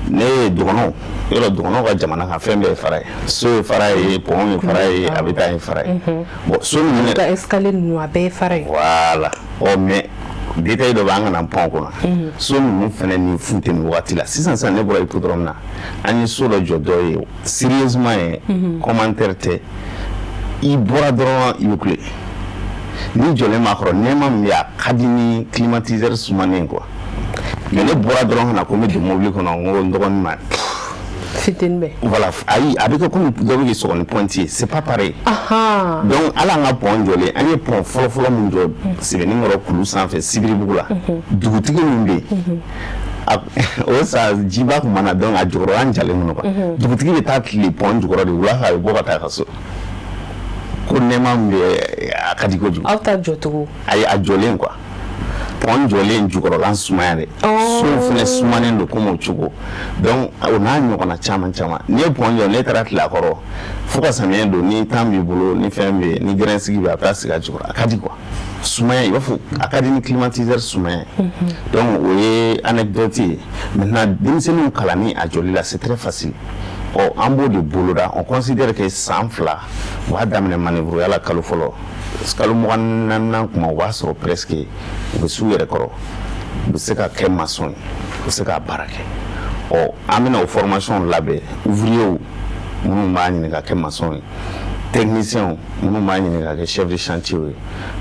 ne ye dɔgɔnɔw, yɔrɔ dɔgɔnɔw ka jamana kan, fɛn bɛɛ ye fara ye. So ye fara ye, pont ye fara ye, a bɛ taa ye fara ye. Bon, so ninnu ka escalier ninnu, a bɛɛ ye fara ye. Voilà. Ɔ mais détail dɔ bɛ an kana pont kɔnɔ. So ninnu fɛnɛ ni funteni wagati la, sisan sisan ne bɔra hippodrome na, an ye so dɔ jɔ dɔ ye. Sérieusement ye, commentaire tɛ. I bɔra dɔrɔn, i bɛ kule. Ni jɔlen b'a kɔrɔ, nɛɛma min bɛ yen, a ka di ni climatiseur sumanen quoi. Mais ne bɔra dɔrɔn ka na ko n bɛ don mobili kɔnɔ, n ko n dɔgɔnin ma. Funteni bɛ. Voilà. Ayi, a bɛ kɛ komi dɔ bɛ k'i sɔgɔ ni pointe ye, c'est pas pareil. Donc hali an ka pont jɔlen, an ye pont fɔlɔ-fɔlɔ min jɔ Sɛbɛninkɔrɔ kulu sanfɛ Sibiribugu la, dugutigi min bɛ yen, o san jiba tun ma na, donc a jukɔrɔ an jalen kɔnɔ quoi. Dugutigi bɛ taa tile pont jukɔrɔ de wula fɛ, a bɛ bɔ ka taa a ka so, ko nɛɛma min bɛ, a ka di kojugu. Aw ta jɔcogo. Ayi, a jɔlen quoi, pont jɔlen jukɔrɔla sumaya dɛ, so fɛnɛ sumanen don komi o cogo. Donc o n'a ɲɔgɔnna caman caman. N'i ye pont jɔ, n'e taara tile a kɔrɔ fo ka samiyɛ don, ni temps b'i bolo, ni fɛn bɛ yen, ni gɛrɛn sigi bɛ, a bɛ taa sigi a jukɔrɔ, a ka di quoi. Sumaya, i b'a fɔ a ka di ni climatiseur sumaya ye. Donc o ye anecdote ye. Maintenant, denmisɛnninw kalanni a jɔli la, c'est très facile. Ɔ an b'o de boloda. On considère que san 2, u b'a daminɛ manœuvre la, kalo fɔlɔ, kalo 24nan kuma, o b'a sɔrɔ presque u bɛ s'u yɛrɛ kɔrɔ, u bɛ se ka kɛ maçon ye, u bɛ se k'a baara kɛ. Ɔ an bɛna o formation labɛn: ouvrier minnu b'a ɲini ka kɛ maçon ye, technicien minnu b'a ɲini ka kɛ chef de chantier ye,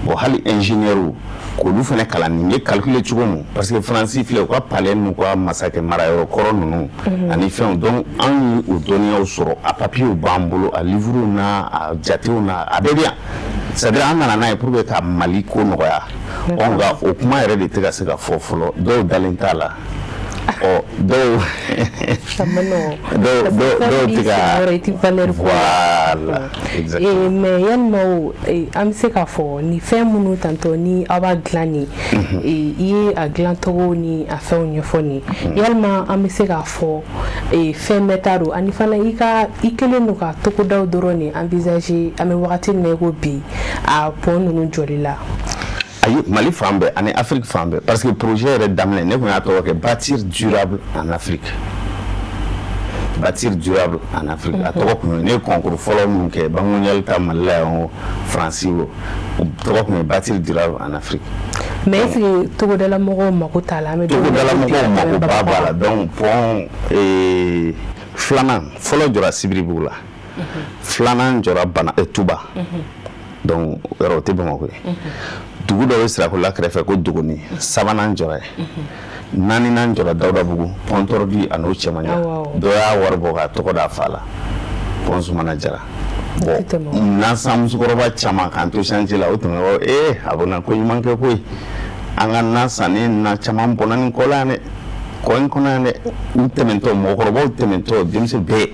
bon, hali ingénieur k'olu fana kalan nin ye calculer cogo min. Parce que Faransi filɛ, u ka palais n'u ka masakɛ marayɔrɔ kɔrɔ ninnu ani fɛnw, donc anw ye o dɔnniyaw sɔrɔ. A papiers b'an bolo, a livres n'a a jatew n'a a bɛɛ bɛ yan. C'est à dire an nana n'a ye pour que ka Mali ko nɔgɔya. Ɔ nka o kuma yɛrɛ de tɛ ka se ka fɔ fɔlɔ. Dɔw dalen t'a la, ɔ dɔw dɔw dɔw tɛ ka i tɛ valeur. Voilà, exactement. Mais yalima o, an bɛ se k'a fɔ nin fɛn minnu tantɔ ni aw b'a dilan nin, i ye a dilancogo ni a fɛnw ɲɛfɔ nin, yalima an bɛ se k'a fɔ fɛn bɛɛ ta don? Ani fana, i ka i kɛlen don ka togodaw dɔrɔn de envisager an bɛ wagati min na i ko bi, a pont ninnu jɔli la? Ayi, Mali fan bɛɛ ani Afrique fan bɛɛ, parce que projet yɛrɛ daminɛ, ne tun y'a tɔgɔ kɛ Bâtir durable en Afrique. Bâtir durable en Afrique, a tɔgɔ tun ye. Ne ye concours fɔlɔ min kɛ, Banque mondiale ta Mali la yan o, Faransi o, o tɔgɔ tun ye Bâtir durable en Afrique. Mais est ce que togodala mɔgɔw mako t'a la? An bɛ Togodala mɔgɔw makoba b'a la. Donc pont filanan, fɔlɔ jɔra Sibiribugu la, filanan jɔra Bana, Tuba. Donc yɔrɔ o tɛ Bamakɔ ye. Dugu dɔ bɛ Sirakola kɛrɛfɛ ko Dogoni, sabanan jɔra yen. Naaninan jɔra Dawudabugu, pont tordu, a n'o cɛman. Dɔ y'a wari bɔ k'a tɔgɔ da fa la, pont Sumana Jara. Bon, n'an san musokɔrɔba caman k'an to chantier la, o tun bɛ ee a bɛ na ko ɲuman kɛ koyi. An ka na sannen na caman bɔnna nin kɔ la yan dɛ, kɔ in kɔnɔ yan dɛ. U tɛmɛntɔ, mɔgɔkɔrɔbaw tɛmɛntɔ, denmisɛn bɛɛ.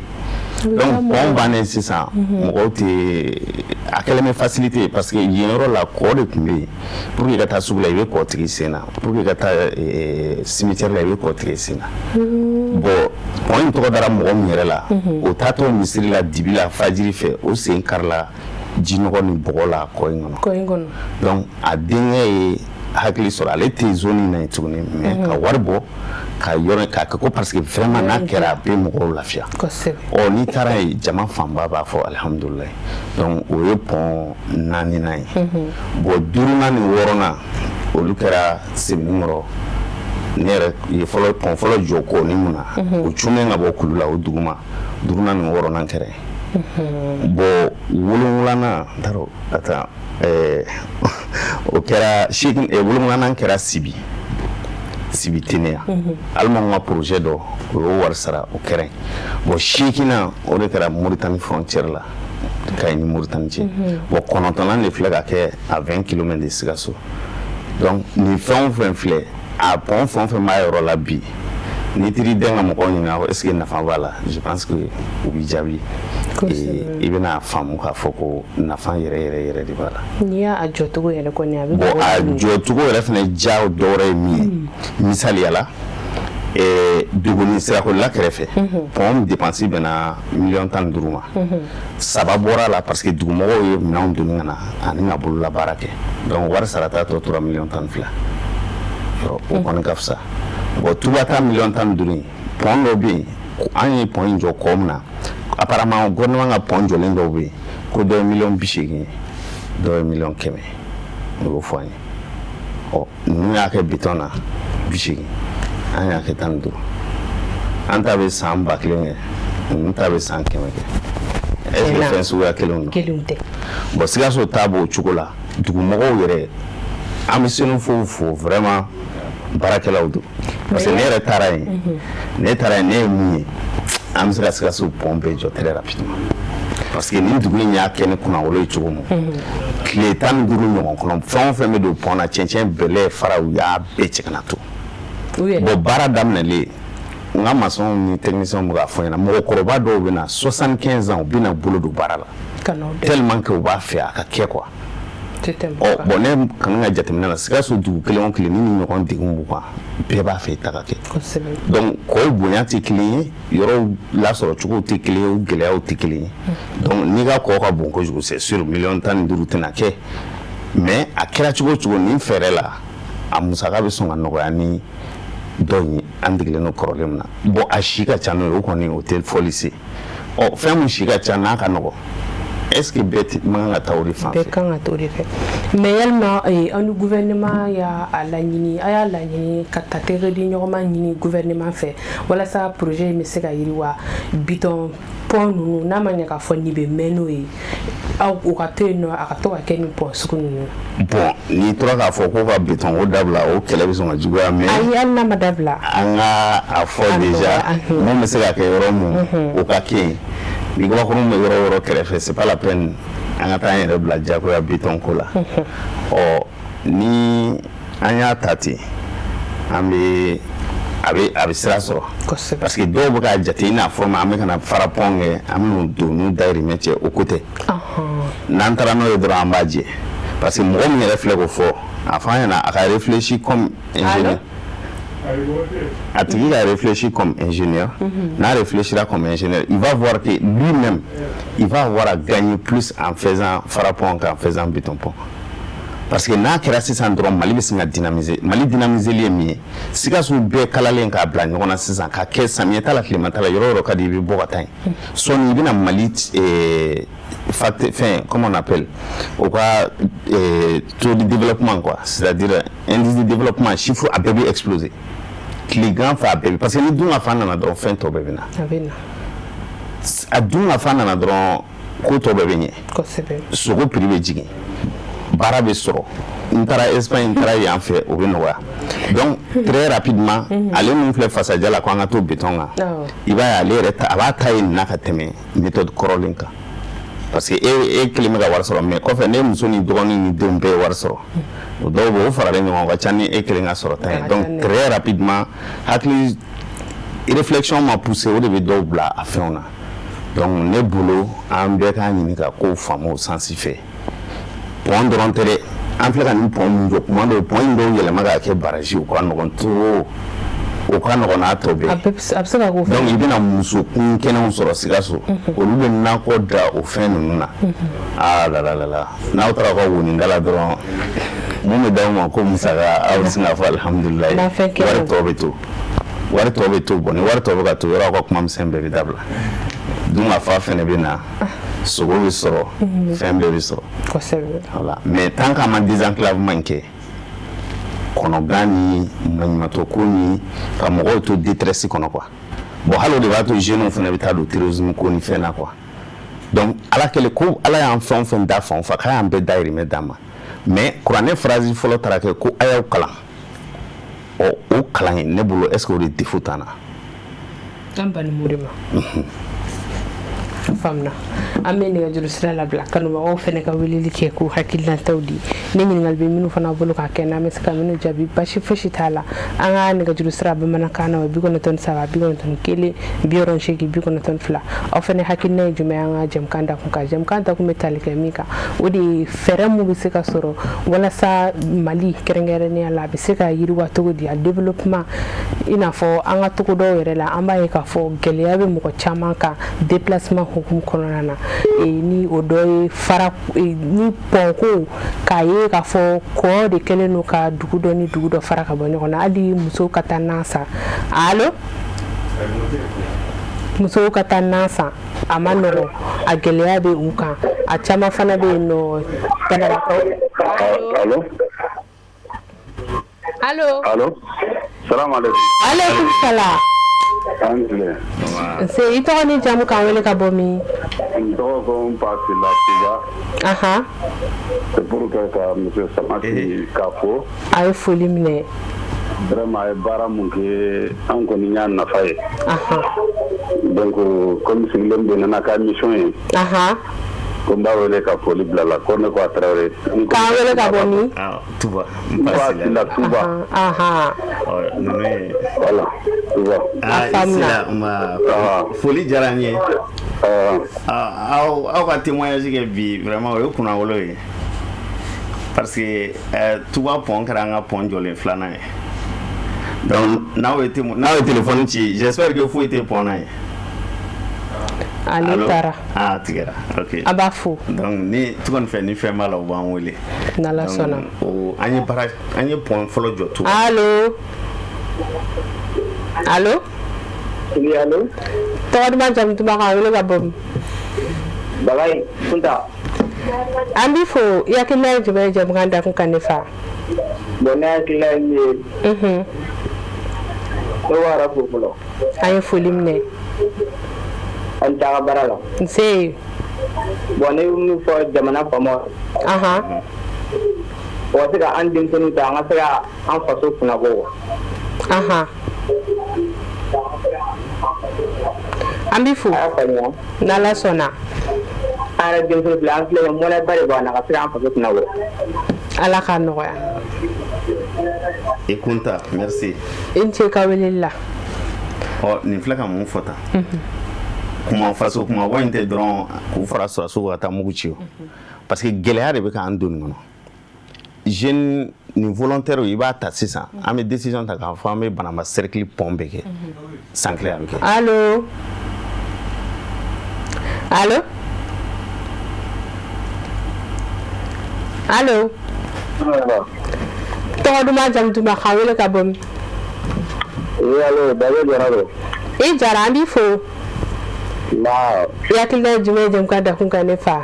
Donc pont bannen sisan, mɔgɔw tɛ, a kɛlen bɛ facilité, parce que yen yɔrɔ la, kɔ de tun bɛ yen. Pour que i ka taa sugu la, i bɛ kɔ tigɛ i sen na. Pour que i ka taa cimetière la, i bɛ kɔ tigɛ i sen na. Bon, pont in tɔgɔ dara mɔgɔ min yɛrɛ la, o taatɔ misiri la dibi la fajiri fɛ, o sen karila jinɔgɔ ni bɔgɔ la kɔ in kɔnɔ. Kɔ in kɔnɔ. Donc a denkɛ ye hakili sɔrɔ, ale tɛ zone in na yen tuguni, mais ka wari bɔ ka yɔrɔ k'a kɛ ko, parce que vraiment n'a kɛra, a bɛ mɔgɔw lafiya. Ɔ, n'i taara yen, jama fanba b'a fɔ alihamudulilayi. Donc o ye pont naaninan ye. Bon, duurunan ni wɔɔrɔnan, olu kɛra Sebenikɔrɔ. Ne yɛrɛ ye fɔlɔ pont fɔlɔ jɔ kɔni mun na, o cunnen ka bɔ kulu la o duguma, duurunan ni wɔɔrɔnan kɛra yen. Bon, wolonwulanan, n t'a dɔn, attends, o kɛra seegin, wolonwulanan kɛra Sibi, Sibi Teniya. Alimanw ka projet dɔ, o y'o wari sara, o kɛra yen. Bon, seeginnan, o de kɛra Moritani frontière la, Kayi ni Moritani cɛ. Bon, kɔnɔntɔnnan de filɛ ka kɛ à 20 kilomètres de Sikaso. Donc nin fɛn o fɛn filɛ, a pont fɛn o fɛn b'a yɔrɔ la bi, n'i taar'i den ka mɔgɔw ɲininka est ce que nafa b'a la, je pense que u b'i jaabi. I bɛna faamu k'a fɔ ko nafa yɛrɛ yɛrɛ yɛrɛ de b'a la. N'i y'a jɔcogo yɛrɛ kɔni, a bɛ Bon, a jɔcogo yɛrɛ fana ja dɔ wɛrɛ ye min ye, misaliya la, Duguni Sirakolila kɛrɛfɛ, pont dépense bɛnna miliyɔn 15 ma. Saba bɔra a la, parce que dugumɔgɔw ye minɛnw doni ka na ani ka bolola baara kɛ. Donc wari sarata tɔ tora miliyɔn 12. Yɔrɔ o kɔni ka fisa. Bon, Tuba ta miliyɔn 15 in, pont dɔ bɛ yen, an ye pont in jɔ kɔ min na, apparemment gouvernement ka pont jɔlen dɔw bɛ yen ko dɔ ye miliyɔn 80 ye, dɔ ye miliyɔn 100, o y'o fɔ an ye. Ɔ, ninnu y'a kɛ béton na 80, an y'a kɛ 15. An ta bɛ san 1000 kɛ, ninnu ta bɛ san 100 kɛ. Est ce que fɛn suguya kelenw don? Kelenw tɛ. Bon, Sikaso ta b'o cogo la. Dugumɔgɔw yɛrɛ, an bɛ Senofow fo, vraiment baarakɛlaw don, parce que ne yɛrɛ taara yen, ne taara yen, ne ye mun ye, an bɛ se ka Sikaso pont bɛɛ jɔ très rapidement, parce que nin dugu in y'a kɛ ni kunnawolo ye cogo min, tile 15 ɲɔgɔn kɔnɔ, fɛn o fɛn bɛ don pont na, cɛncɛn, bɛlɛ, fara, u y'a bɛɛ cɛ ka na to. Bon, baara daminɛlen, n ka maçon ni technicien bɛ k'a fɔ n ɲɛna, mɔgɔkɔrɔba dɔw bɛ na, 75 ans, u bɛ na bolo don baara la, tellement que u b'a fɛ a ka kɛ quoi. Ɔ bon, ne kanu ka jateminɛ la, Sikaso dugu kelen o kelen ni nin ɲɔgɔn degun b'u kan, bɛɛ b'a fɛ i ta ka kɛ. Donc kɔw bonya tɛ kelen ye, yɔrɔw lasɔrɔ cogow tɛ kelen ye, u gɛlɛyaw tɛ kelen ye. Donc n'i ka kɔ ka bon kojugu, c'est sûr miliyɔn 15 tɛna kɛ, mais a kɛra cogo o cogo, nin fɛɛrɛ la, a musaka bɛ sɔn ka nɔgɔya ni dɔ in ye an degelen don kɔrɔlen min na. Bon, a si ka ca n'o ye, o kɔni o tɛ fɔli se. Ɔ, fɛn min si ka ca n'a ka nɔgɔn, est ce que bɛɛ man kan ka taa o de fan fɛ? Bɛɛ kan ka taa o de fɛ. Mais yalima aw ni gouvernement y'a laɲini, a y'a laɲini ka ta tɛgɛ di ɲɔgɔnma ɲini gouvernement fɛ walasa projet in bɛ se ka yiriwa, béton pont ninnu, n'a ma ɲɛ k'a fɔ nin bɛ mɛn n'o ye, aw o ka to yen nɔ, a ka to ka kɛ nin pont sugu ninnu? Bon, n'i tora k'a fɔ ko ka béton ko dabila, o kɛlɛ bɛ sɔn ka juguya, mais Ayi, hali n'a ma dabila. An ka a fɔ déjà, mun bɛ se ka kɛ yɔrɔ mun, o ka kɛ yen. Ni gabakurun bɛ yɔrɔ o yɔrɔ kɛrɛfɛ, c'est pas la peine an ka taa an yɛrɛ bila diyagoya béton ko la. Ɔ, ni an y'a ta ten, an bɛ a bɛ sira sɔrɔ, parce que dɔw bɛ k'a jate i n'a fɔ an bɛ ka na fara pont kɛ, an bɛ n'o don n'u dayirimɛ cɛ. O ko tɛ. N'an taara n'o ye dɔrɔn, an b'a jɛ, parce que mɔgɔ min yɛrɛ filɛ k'o fɔ, a fɔ an ɲɛna a ka réfléchir comme ingénieur. A tigi ka réfléchir comme ingénieur, n'a réfléchira comme ingénieur, il va voir que lui-même, il va avoir à gagner plus en faisant farapont qu'en faisant béton pont, parce que n'a kɛra sisan dɔrɔn, Mali bɛ sin ka dynamiser. Mali dynamiseli ye min ye, Sikaso bɛɛ kalalen k'a bila ɲɔgɔn na sisan, ka kɛ samiyɛ ta la, tilema ta la, yɔrɔ o yɔrɔ ka di i bɛ bɔ ka taa yen. Sɔɔni i bɛna Mali fɛn, comment on appelle, o ka taux de développement quoi, c'est-à-dire indice de développement, chiffre, a bɛɛ bɛ exploser tilegan fɛ, a bɛɛ bɛ, parce que ni dun ka fan nana dɔrɔn, fɛn tɔ bɛɛ bɛ na. A bɛ na. A dun ka fan nana dɔrɔn, ko tɔ bɛɛ bɛ ɲɛ. Sogo prix bɛ jigin, baara bɛ sɔrɔ. N taara Espagne, n taara yan fɛ, o bɛ nɔgɔya. Donc très rapidement, ale min filɛ Fasaja la ko an ka to béton kan, i b'a ye ale yɛrɛ ta, a b'a ta ye nin na ka tɛmɛ méthode kɔrɔlen kan, parce que e kelen bɛ ka wari sɔrɔ, mais kɔfɛ ne muso ni dɔgɔnin ni denw bɛɛ ye wari sɔrɔ. O dɔw bɛ o faralen ɲɔgɔn ka ca ni e kelen ka sɔrɔ ta ye. Donc très rapidement, hakili réflexion ma poussé, o de bɛ dɔw bila a fɛnw na. Donc ne bolo, an bɛɛ k'a ɲini ka kow faamu o sens fɛ. Pont dɔrɔn tɛ dɛ, an filɛ ka nin pont min jɔ, kuma dɔw pont in dɔw yɛlɛma k'a kɛ barrage, o ka nɔgɔn trop, o ka nɔgɔn n'a tɔ bɛɛ. A bɛ se ka k'o. Donc i bɛna muso kun kɛnɛw sɔrɔ Sikaso, olu bɛ nakɔ da o fɛn ninnu na. Ah la la la la, n'aw taara aw ka woninda la dɔrɔn, mun bɛ d'aw ma ko musaka, aw bɛ sin k'a fɔ alihamudulilayi, wari tɔ bɛ to, wari tɔ bɛ to. Bon, ni wari tɔ bɛ ka to yɔrɔ, aw ka kuma misɛn bɛɛ bɛ dabila. Dunkafa fɛnɛ bɛ na, sogo bɛ sɔrɔ, fɛn bɛɛ bɛ sɔrɔ. Kosɛbɛ. Voilà, mais tant qu'an ma désenclavement in kɛ, kɔnɔgan ni maɲumantɔ ko ni ka mɔgɔw to détresse kɔnɔ quoi. Bon, hali o de b'a to jeunes fana bɛ taa don terrorisme ko ni fɛn na quoi. Donc Ala kɛlen ko Ala y'an fɛn o fɛn da fan o fan, k'a y'an bɛɛ dahirimɛ d'an ma, mais kuranɛ phrase fɔlɔ taara kɛ ko a y'aw kalan. Ɔ, o kalan in, ne bolo, est ce que o de défaut t'an na? An banni m'o de ma. Faamuna. An bɛ nɛgɛjuru sira labila, kanubagaw fana ka weleli kɛ k'u hakilinataw di. Ni ɲininkali bɛ minnu fana bolo k'a kɛ, n'an bɛ se ka minnu jaabi, basi fosi t'a la. An ka nɛgɛjuru sira bamanankan na, o ye 93 91 68 92. Aw fana hakilina ye jumɛn ye an ka jɛmukan dakun kan? Jɛmukan dakun bɛ tali kɛ min kan, o de ye fɛɛrɛ mun bɛ se ka sɔrɔ walasa Mali kɛrɛnkɛrɛnnenya la, a bɛ se ka yiriwa cogo di, a développement. I n'a fɔ an ka togodaw yɛrɛ la, an b'a ye k'a fɔ gɛlɛya bɛ mɔgɔ caman kan déplacement hukumu kɔnɔna na. Ni o dɔ ye fara ni pont ko, k'a ye k'a fɔ kɔ de kɛlen don ka dugu dɔ ni dugu dɔ fara ka bɔ ɲɔgɔn na, hali musow ka taa nan san. Allo, musow ka taa nan san, a ma nɔgɔn, a gɛlɛya bɛ u kan. A caman fana bɛ yen nɔ, banabaatɔ. Allo. Allo. Allo. Salam alaikum. Aleykum salam. An tile. Nse, i tɔgɔ ni jamu, k'an wele ka bɔ min? N tɔgɔ ko n pa Sila Tuba. C'est pour que ka monsieur Samake k'a fo. A ye foli minɛ. Vraiment, a ye baara mun kɛ, an kɔni y'a nafa ye. Donc comme sigilen bɛ nana ka mission ye. Ko n b'a wele ka foli bila la, ko ne ko a Tarawele. K'an wele ka bɔ min? Tuba. N pa Sila Tuba. Ninnu ye. Voilà, Tuba. Ah, faamuna. Sila, foli diyara n ye. Aw ka témoignage kɛ bi, vraiment o ye kunnawolo ye, parce que Tuba pont kɛra an ka pont jɔlen filanan ye. Donc n'aw ye téléphone ci, j'espère que foyi tɛ pont na ye. Ale taara. Ah, tigɛra, ok. An b'a fo. Donc ni tu kɔni fɛ, ni fɛn b'a la, u b'an wele. N'Ala sɔnna. O an ye baara, an ye pont fɔlɔ jɔ Tuba. Allo, allo. Oui, allo. Tɔgɔ duman, jamu duman, k'an wele ka bɔ min? Bagayi Kunta. An b'i fo. I hakilina ye jumɛn ye jɛmukan dakun kan, ne fa? Bon, ne hakilina ye min ye, ne b'aw fo fɔlɔ. An ye foli minɛ. An tɛ ka baara la. Nse. Bon, ne bɛ min fɔ jamana faamaw, o ka se ka an denmisɛnninw ta, an ka se ka an faso kunnabɔ quoi. An b'i fo. A y'a faamuya. N'Ala sɔnna. An yɛrɛ denmisɛnnin filɛ, an filɛ nin ye, mɔnɛba de b'an na ka se k'an faso kunnabɔ. Ala k'a nɔgɔya. I Kunta, merci. I ni ce ka weleli la. Ɔ, nin filɛ ka mun fɔ tan, kuma faso kuma bɔ in tɛ dɔrɔn k'u fara sɔrɔsiw ka taa mugu ci o, parce que gɛlɛya de bɛ k'an don nin kɔnɔ. Jeune ni volontaire, i b'a ta sisan, an bɛ décision ta k'a fɔ an bɛ Banamba cercle pont bɛɛ kɛ san kelen, a bɛ kɛ. Allo, allo, allo. Tɔgɔ duman, jamu duman, k'an wele ka bɔ min? Oui, allo, Dabe Jara don. I Jara, an b'i fo. Nba. I hakilina ye jumɛn ye jɛmukan dakun kan, ne fa?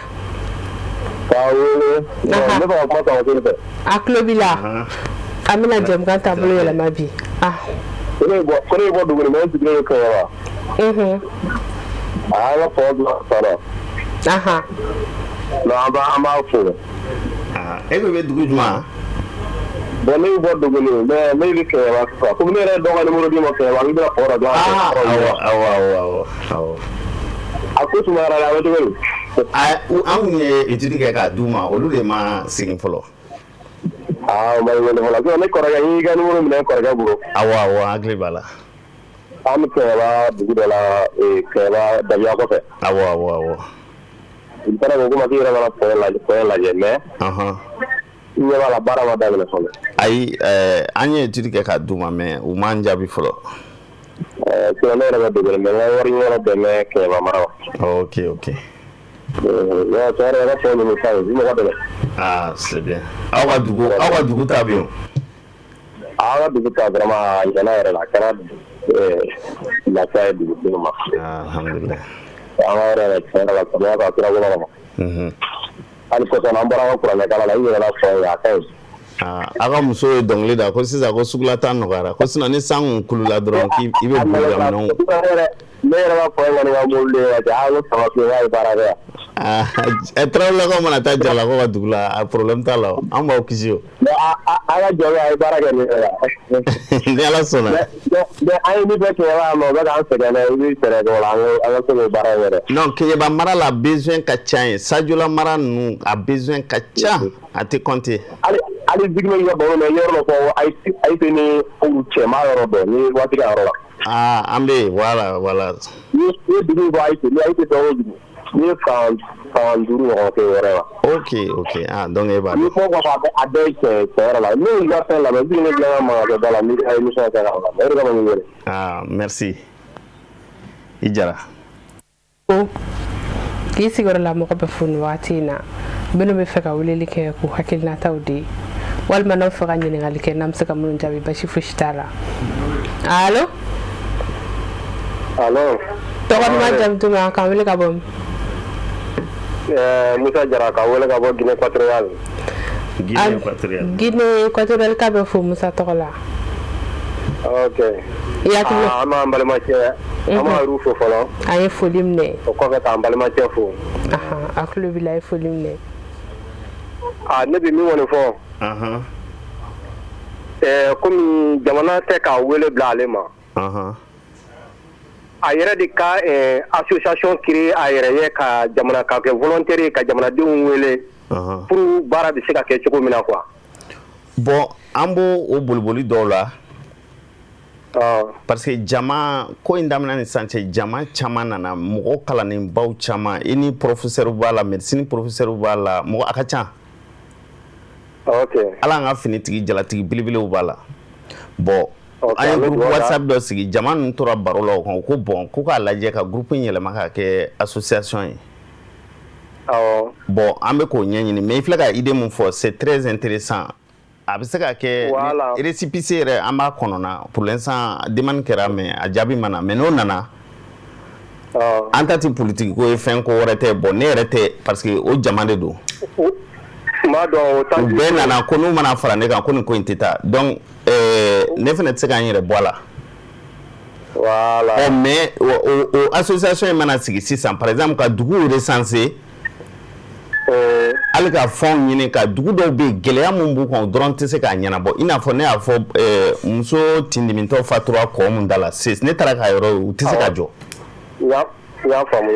K'a wele. Bon, ne bɛ ka kuma Samake fɛ. A tulo b'i la. An bɛna jɛmukan taabolo yɛlɛma bi. Ah. Ko ne ye bɔ dugu mais n sigilen bɛ Kɛɲɛba. A y'an ka pont dilan sara. Donc an b'a fo. E ko i bɛ dugu jumɛn? Bon, ne bɛ bɔ Duguni, mais ne bɛ Kɛɲɛba sisan. Komi ne yɛrɛ ye dɔ ka numéro d'i ma Kɛɲɛba, n bɛna pont dɔ dilan. Awɔ, awɔ, awɔ, awɔ. A ko sumayara dɛ, a bɛ cogo di? An kun ye étude kɛ k'a d'u ma, olu de ma segin fɔlɔ. Ah, ma wele fɔlɔ. Ne kɔrɔkɛ y'i ka numéro minɛ kɔrɔkɛ bolo. Awɔ, awɔ, an hakili b'a la. An bɛ Kɛɲɛba dugu dɔ la, Kɛɲɛba Dabiya kɔfɛ. Awɔ, awɔ, awɔ. I taara ko komi k'i yɛrɛ mana pont lajɛ mais i ɲɛ b'a la, baara ma daminɛ fɔlɔ. Ayi, an ye étude kɛ k'a d'u ma, mais u m'an jaabi fɔlɔ. Sinon ne yɛrɛ bɛ Dogone, mais n ka wari ɲini yɔrɔ bɛn bɛ Kɛɲɛba mara ma. Ok. Non, tiɲɛ yɛrɛ la, i ka pont ninnu ka ɲi, u bɛ mɔgɔ dɛmɛ. Ah, c'est bien. Aw ka dugu ta bɛ yen. An ka dugu ta, vraiment, a ɲɛna yɛrɛ la, a kɛra lafiya ye dugudenw ma. Ah, alhamdulillah. An ka yɔrɔ yɛrɛ, tiɲɛ yɛrɛ la, samiya ka sira ko ma. Hali kɔsɔn an bɔra an ka kuranɛkalan la, i yɛrɛ la pont ye, a ka ɲi. Ah, aw ka muso ye dɔnkili da ko sisan ko sugulata nɔgɔyara, ko sinon ni san kun kulula dɔrɔn k'i i bɛ boli ka minɛnw. Ne yɛrɛ ka pont kɔni ka mobili ye ka cɛ, ko sama fiye k'a ye baara kɛ yan. Ah, Tarawelelakaw mana taa Jaralakaw ka dugu la, a problème t'a la o, an b'aw kisi o. Mais a ka jɔ a ye baara kɛ nin yɛrɛ la. Ni Ala sɔnna. Mais an ye min fɛ Kɛɲɛba yan nɔ, o bɛ k'an sɛgɛn dɛ, i bɛ fɛɛrɛ kɛ o la, an ka se k'o baara in kɛ dɛ. Non, Keɲeba mara la, besoin ka ca yen. Sadiola mara ninnu, a besoin ka ca, a tɛ compter. Hali Zigime ka baro mɛn, yɔrɔ dɔ fɔ Ayise ni cɛma yɔrɔ dɔn ni waati ka yɔrɔ la. Ah, an bɛ yen, voilà. Ni ye dugu fɔ Ayise, ni Ayise dɔn o dugu, n'i ye san 5 ɲɔgɔn kɛ o yɔrɔ la. Ok, ah, donc e b'a dɔn. Ni kuma kɔfɛ, a bɛɛ ye tiɲɛ ye, tiɲɛ yɛrɛ la. Ne y'i ka fɛn lamɛn, Zigime filɛ ka mankan kɛ da la, n'i ka émission kɛ k'a lamɛn, o de kama n y'i wele. Ah, merci. I Jara. Ko k'i sigiyɔrɔ la mɔgɔ bɛ fo nin waati in na, minnu bɛ fɛ ka weleli kɛ k'u hakilinataw di, walima n'aw fɛ ka ɲininkali kɛ, n'an bɛ se ka minnu jaabi, basi fosi t'a la. Allo? Allo? Tɔgɔ duman, jamu duman, k'an wele ka bɔ min? Musa Jara ka wele ka bɔ Guinée équatoriale. Guinée équatoriale. Guinée équatoriale ka bɛ fo Musa tɔgɔ la. Ok. I hakili. An b'an balimakɛ, an b'a yɛrɛ fo fɔlɔ. An ye foli minɛ. O kɔfɛ k'an balimakɛ fo. A tulo b'i la, a ye foli minɛ. Ah, ne bɛ min kɔni fɔ. Komi jamana tɛ k'a wele bila ale ma. A yɛrɛ de ka association créer a yɛrɛ ye, ka jamana ka kɛ volontaire ye, ka jamanadenw wele pour baara bɛ se ka kɛ cogo min na quoi. Bon, an b'o o boliboli dɔw la. Parce que jama ko in daminɛ ni sisan cɛ, jama caman nana, mɔgɔ kalannenbaw caman, i ni professeur b'a la, médecine professeur b'a la, mɔgɔ a ka ca. Ala an ka finitigi jalatigi belebelew b'a la. Bon, an ye groupe WhatsApp dɔ sigi, jama ninnu tora baro la o kan, ko bon, ko k'a lajɛ ka groupe in yɛlɛma ka kɛ association ye. Bon, an bɛ k'o ɲɛɲini, mais i filɛ ka idée mun fɔ, c'est très intéressant. A bɛ se ka kɛ récépissé yɛrɛ, an b'a kɔnɔna. Pour l'instant, demande kɛra, mais a jaabi ma na. Mais n'o nana, an ta tɛ politique ko ye, fɛn ko wɛrɛ tɛ. Bon, ne yɛrɛ tɛ, parce que o jama de don. U bɛɛ nana ko n'u mana fara ne kan, ko nin ko in tɛ taa. Donc ne fana tɛ se k'an yɛrɛ bɔ a la. Voilà. Ɔ, mais o association in mana sigi sisan, par exemple ka duguw recenser, hali ka fɛnw ɲini ka dugu dɔw bɛ yen, gɛlɛya mun b'u kan, o dɔrɔn tɛ se k'a ɲɛnabɔ. I n'a fɔ ne y'a fɔ, muso tindimitɔ fatura kɔ mun da la, ne taara k'a yɔrɔ ye, u tɛ se ka jɔ.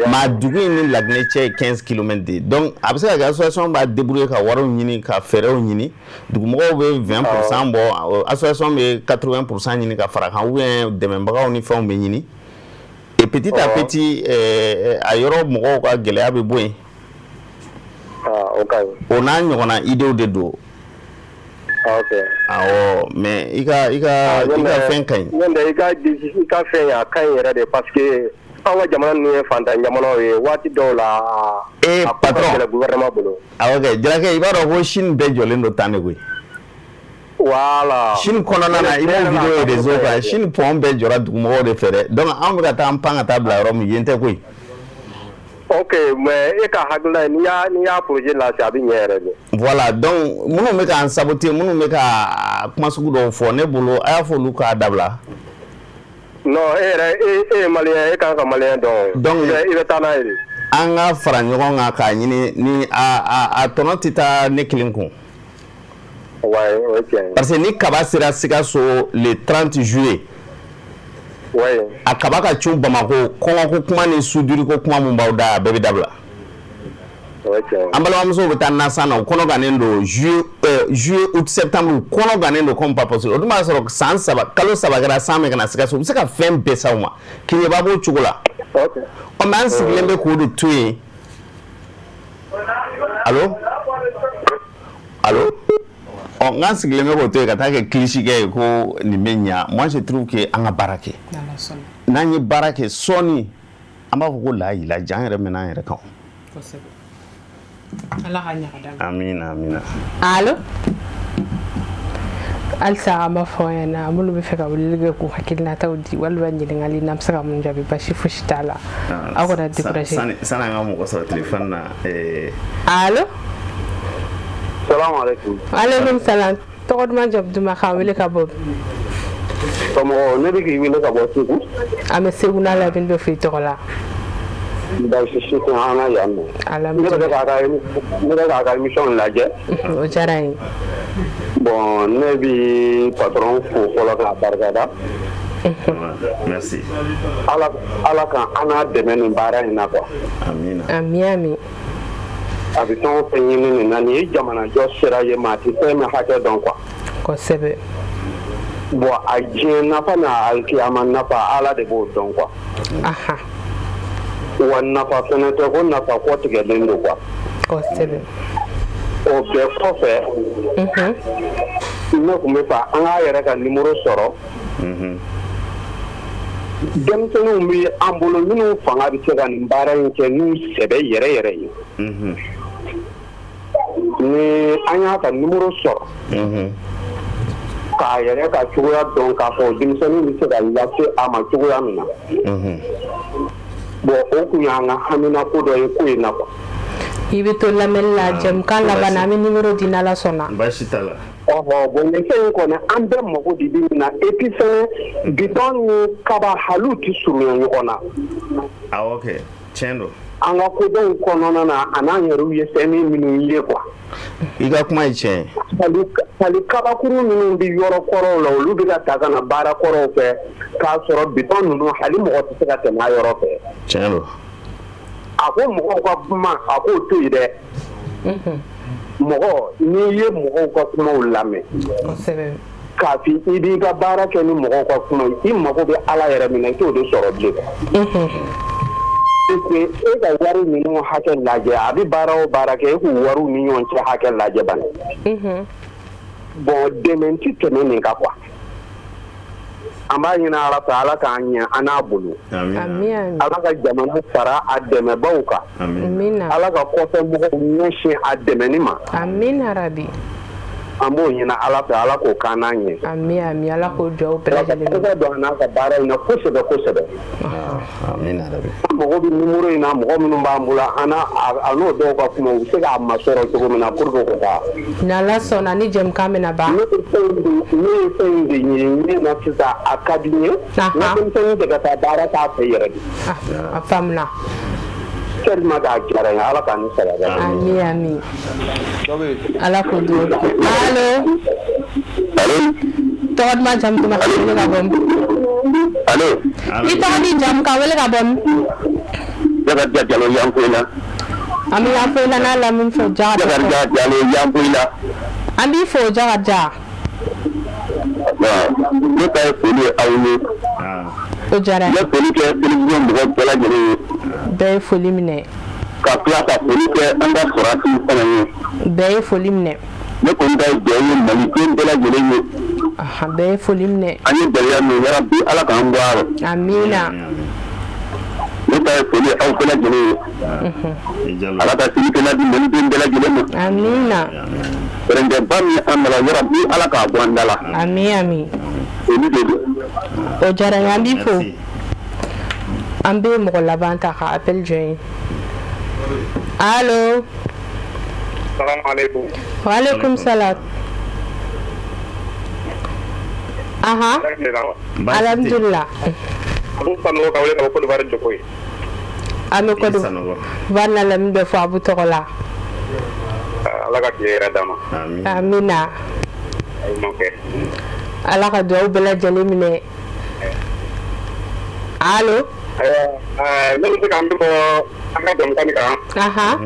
Maa dugu in ni Laginɛ cɛ ye 15 kilomètres de ye. Donc a bɛ se ka kɛ association b'a débrouiller ka wariw ɲini, ka fɛɛrɛw ɲini, dugumɔgɔw bɛ 20% bɔ, association bɛ 80% ɲini ka fara kan, ou bien dɛmɛbagaw ni fɛnw bɛ ɲini, et petit à petit a yɔrɔ mɔgɔw ka gɛlɛya bɛ bɔ yen. O n'a ɲɔgɔnna idéew de don. Awɔ, mais i ka fɛn ka ɲi. N'o tɛ, i ka fɛn, a ka ɲi yɛrɛ de, parce que an ka jamana ninnu ye fantan jamanaw ye, waati dɔw la ee a ko ka patron gɛlɛn gouvernement bolo. Awɔ kɛ, Jarakɛ, i b'a dɔn ko Chine bɛɛ jɔlen don tan de koyi. Voilà. Chine kɔnɔna na, i b'o vidéo ye réseau kan, Chine pont bɛɛ jɔra dugumɔgɔw de fɛ dɛ. Donc anw bɛ ka taa an pan ka taa bila yɔrɔ min, yen tɛ koyi. Ok, mais e ka hakilina ye, n'i y'a projet lancer, a bɛ ɲɛ yɛrɛ de. Voilà, donc minnu bɛ k'an saboter, minnu bɛ ka kuma sugu dɔw fɔ, ne bolo, a y'a fɔ olu k'a dabila. Non, e yɛrɛ, e ye malien, e kan ka malien dɔn. Donc i bɛ taa n'a ye de. An ka fara ɲɔgɔn kan k'a ɲini ni a tɔnɔ tɛ taa ne kelen kun. Ouais, o ye tiɲɛ ye. Parce que ni kaba sera Sikaso le 30 juillet, a kaba ka cun Bamako, kɔngɔko kuma ni suduriko kuma mun b'aw da, a bɛɛ bɛ dabila. An balimamusow bɛ taa nasan na, u kɔnɔ gannen don juillet, août, septembre, u kɔnɔ gannen don comme pas possible. O dun b'a sɔrɔ san 3, kalo 3 kɛra, san bɛ ka na Sikaso, u bɛ se ka fɛn bɛɛ s'aw ma. Keɲeba b'o cogo la. Ɔ mais an sigilen bɛ k'o de to yen. Allo, allo. Ɔ n k'an sigilen bɛ k'o to yen ka taa kɛ kilisikɛ ye ko nin bɛ ɲa. Moi, je trouve que an ka baara kɛ. N'an ye baara kɛ sɔɔni, an b'a fɔ ko layi la, an yɛrɛ mɛnna an yɛrɛ kan. Ala ka ɲa ka d'a ma. Amina, amina. Allo, halisa an b'a fɔ aw ɲɛna, minnu bɛ fɛ ka weleli kɛ k'u hakilinataw di walima ɲininkali, n'an bɛ se ka mun jaabi, basi fosi t'a la, aw kana décourager. Sani an ka mɔgɔ sɔrɔ téléphone na. Allo. Salamu aleykum. Aleykum salam. Tɔgɔ duman, jamu duman, k'an wele ka bɔ? Somɔgɔw? Ne bɛ k'i wele ka bɔ Segu. An bɛ Segu n'a lamini bɛ fo i tɔgɔ la. Baasi si tɛ an na yan nɔ. Ne bɛ k'a ka émission lajɛ. O diyara n ye. Bon, ne bi patron fo fɔlɔ k'a barikada. Merci. Ala ka an n'a dɛmɛ nin baara in na quoi. Amina. Ami, ami. A bɛ fɛn o fɛn ɲini nin na, nin ye jamanajɔ sira ye, maa tɛ fɛn min hakɛ dɔn quoi. Kosɛbɛ. Bon, a diɲɛ nafa n'a alikiyama nafa, Ala de b'o dɔn quoi. Wa nafa fɛnɛ tɛ ko nafa kɔ tigɛlen don quoi. Kosɛbɛ. O bɛɛ kɔfɛ, ne tun bɛ fɛ an k'a yɛrɛ ka numéro sɔrɔ. Denmisɛnninw bɛ an bolo minnu fanga bɛ se ka nin baara in kɛ n'u sɛbɛ yɛrɛ yɛrɛ ye. Ni an y'a ka numéro sɔrɔ, k'a yɛrɛ ka cogoya dɔn, k'a fɔ denmisɛnninw bɛ se ka lase a ma cogoya min na. Bon, o tun y'an ka haminako dɔ ye ko in na quoi. I bɛ to lamɛnni la, jɛmukan laban na, an bɛ numéro di n'Ala sɔnna. Baasi t'a la. Ɔhɔ, bon, nin fɛn in kɔni, an bɛɛ mago de bɛ nin na. Et puis fɛnɛ, bitɔn ni kaba haliw tɛ surunya ɲɔgɔn na. Awɔ kɛ, tiɲɛ don. An ka kodɔnw kɔnɔna na, a n'an yɛrɛw ye fɛn minnu ye quoi. I ka kuma ye tiɲɛ ye. Hali kabakuru minnu bɛ yɔrɔ kɔrɔw la, olu bɛ ka ta ka na baara kɔrɔw fɛ, k'a sɔrɔ bitɔn ninnu, hali mɔgɔ tɛ se ka tɛmɛ a yɔrɔ fɛ. Tiɲɛ don. A ko mɔgɔw ka kuma, a k'o to yen dɛ. Mɔgɔ, n'i ye mɔgɔw ka kumaw lamɛn, k'a fɔ i b'i ka baara kɛ ni mɔgɔw ka kuma ye, i mago bɛ Ala yɛrɛ min na, i t'o de sɔrɔ bilen. Parce que e ka wari ninnu hakɛ lajɛ, a bɛ baara o baara kɛ, e k'u wariw ni ɲɔgɔn cɛ hakɛ lajɛ bani. Bon, dɛmɛ ti tɛmɛ nin kan quoi. An b'a ɲini Ala fɛ, Ala k'an ɲɛ an n'a bolo. Ala ka jamana fara a dɛmɛbaw kan. Ala ka kɔfɛ mɔgɔw ɲɛsin a dɛmɛni ma. Amina rabi. An b'o ɲini Ala fɛ, Ala k'o k'an n'a ɲɛ. Ami, ami. Ala k'o duwawu bɛɛ lajɛlen. Ala ka don an n'a ka baara in na kosɛbɛ kosɛbɛ. Amina rabi. An mago bɛ numéro in na, mɔgɔ minnu b'an bolo, an n'a a n'o dɔw ka kuma, u bɛ se k'a masɔrɔ cogo min na pour que k'o taa. N'Ala sɔnna, ni jɛmukan bɛna ban. Ne ye fɛn in de ɲini ne na sisan, a ka di n ye. N ka denmisɛnnin tɛ ka taa baara k'a fɛ yɛrɛ de. A faamuna. Tellement k'a diyara n ye, Ala k'an ni sababa. Ami, ami. Ala k'o duwawu kɛ. Allo. Allo. Tɔgɔ duman, jamu duman, ka wele ka bɔ min? Allo. I tɔgɔ ni jamu, ka wele ka bɔ min? Jakarija Jalo, Yanfoyila. An bɛ Yanfoyila n'a lamini fo, Jakarija. Jakarija Jalo, Yanfoyila. An b'i fo, Jakarija. Ne ta ye foli ye aw ye. O diyara n ye. N bɛ foli kɛ télévision mɔgɔ bɛɛ lajɛlen ye. Bɛɛ ye foli minɛ. Ka tila ka foli kɛ an ka sɔrɔdasiw fana ye. Bɛɛ ye foli minɛ. Ne kɔni ta ye dugawu ye maliden bɛɛ lajɛlen ye. Bɛɛ ye foli minɛ. An ye gɛlɛya min, yarabi Ala k'an bɔ a rɔ. Amina. Ne ta ye foli aw bɛɛ lajɛlen ye. Ala ka sini kɛnɛ di maliden bɛɛ lajɛlen ma. Amina. Pɛrɛndɛba min an nana, yarabi Ala k'a bɔ an da la. Ami, ami. Olu de don. O diyara n ye, an b'i fo. An bɛ mɔgɔ laban ta ka appel jɔ yen. Allo. Salamu aleykum. Waaleykum salam. Aha. Alhamdulillah. Abu Sanogo ka wele ka bɔ Côte d'Ivoire, Jogo ye. An bɛ Côte d'Ivoire na lamini bɛɛ fo Abu tɔgɔ la. Ala ka tile yɛrɛ d'a ma. Amina. Ala ka duwawu bɛɛ lajɛlen minɛ. Allo. Ne bɛ se ka min fɔ an ka jamukan nin kan. Aha.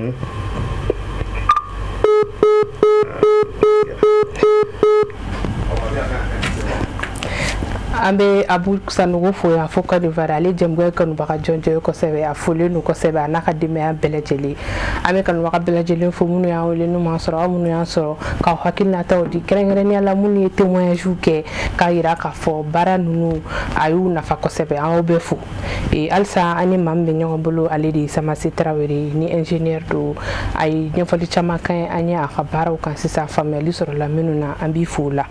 An bɛ Abu Sanogo fo yan fo Côte d'Ivoire. Ale jɛmukan kanubaga jɔnjɔn ye kosɛbɛ, a folen don kosɛbɛ, a n'a ka denbaya bɛɛ lajɛlen. An bɛ kanubaga bɛɛ lajɛlen fo, minnu y'an wele, n'u m'an sɔrɔ, aw minnu y'an sɔrɔ k'aw hakilinataw di, kɛrɛnkɛrɛnnenya la minnu ye témoignage kɛ k'a yira k'a fɔ baara ninnu a y'u nafa kosɛbɛ, an y'aw bɛɛ fo. Halisa an ni maa min bɛ ɲɔgɔn bolo, ale de ye Samase Tarawele ni ingénieur don. A ye ɲɛfɔli caman kɛ an ye a ka baaraw kan sisan, faamuyali sɔrɔla minnu na, an b'i fo o la.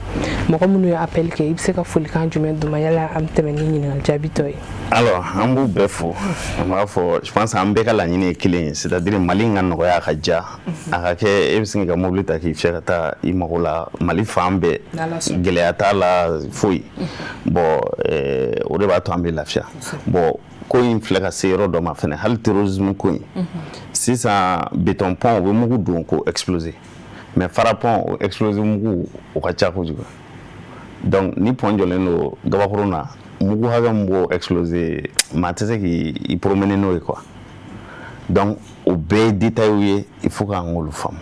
Mɔgɔ minnu ye appel kɛ, i bɛ se ka folikan jumɛn d'u ma yala an bɛ tɛmɛ ni ɲininkali jaabi tɔ ye? Alors, an b'u bɛɛ fo. An b'a fɔ, je pense an bɛɛ ka laɲini ye kelen ye, c'est à dire Mali in ka nɔgɔya, a ka diya, a ka kɛ e bɛ sin k'i ka mobili ta k'i fiyɛ ka taa i mago la Mali fan bɛɛ, gɛlɛya t'a la foyi. Bon, o de b'a to an bɛ lafiya. Bon, ko in filɛ ka se yɔrɔ dɔ ma fɛnɛ, hali terrorisme ko in sisan, béton pont, u bɛ mugu don k'o exploser, mais farapont, o exploser mugu o ka ca kojugu. Donc ni pont jɔlen don gabakurun na, mugu hakɛ min b'o exploser, maa tɛ se k'i promener n'o ye quoi. Donc o bɛɛ ye détails ye, il faut k'an k'olu faamu.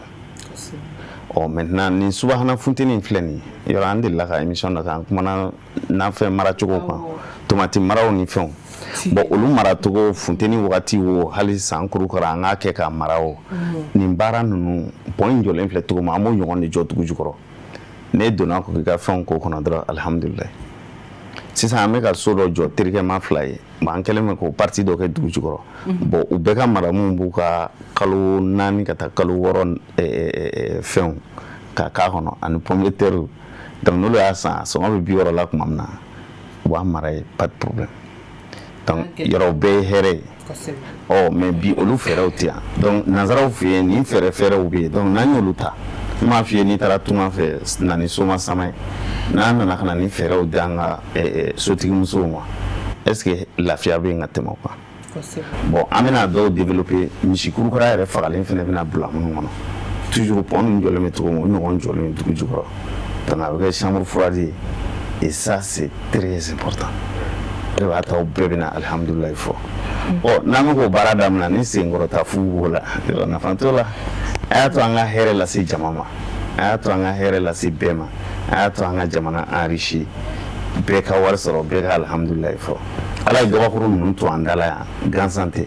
Ɔ, maintenant nin subahana funteni in filɛ nin ye, yɔrɔ an delila ka émission dɔ kɛ, an kumana nafɛn maracogo kan, tomati maraw ni fɛnw. Bon, olu maracogo funteni wagati o, hali san kurukara an k'a kɛ k'a mara o. Nin baara ninnu, pont in jɔlen filɛ cogo min, an b'o ɲɔgɔn de jɔ dugu jukɔrɔ. Ne donna ko k'i ka fɛnw k'o kɔnɔ dɔrɔn, alihamudulilayi. Sisan an bɛ ka so dɔ jɔ terikɛma fila ye, bon, an kɛlen bɛ k'o partie dɔ kɛ dugu jukɔrɔ. Bon, u bɛɛ ka maramuw b'u ka kalo 4 ka taa kalo 6 fɛnw ka k'a kɔnɔ ani pomme de terre. Donc n'olu y'a san, sɔngɔ bɛ 60 la tuma min na, u b'a mara yen, pas de problème. Donc yɔrɔ bɛɛ ye hɛrɛ ye. Ɔ, mais bi olu fɛɛrɛw tɛ yan. Donc nanzaraw fɛ yen, nin fɛɛrɛw bɛ yen. Donc n'an y'olu ta, n m'a f'i ye, n'i taara tunga fɛ na ni soma sama ye, n'an nana ka na ni fɛɛrɛw di an ka sotigimusow ma, est ce que lafiya bɛ yen ka tɛmɛ o kan? Bon, an bɛna dɔw développer, misi kurukura yɛrɛ fagalen fɛnɛ bɛna bila minnu kɔnɔ. Toujours pont ninnu jɔlen bɛ cogo min, o ɲɔgɔn jɔlen bɛ dugu jukɔrɔ. Donc a bɛ kɛ chambre froide ye, et ça, c'est très important. O de b'a to aw bɛɛ bɛna alihamudulilayi fɔ. Ɔ, n'an bɛ k'o baara daminɛ ni senkɔrɔta fu b'o la, yɔrɔ nafa t'o la. A y'a to an ka hɛrɛ lase jama ma, a y'a to an ka hɛrɛ lase bɛɛ ma, a y'a to an ka jamana enrichi, bɛɛ ka wari sɔrɔ, bɛɛ ka alihamudulilayi fɔ. Ala ye gabakuru ninnu to an da la yan gansan tɛ.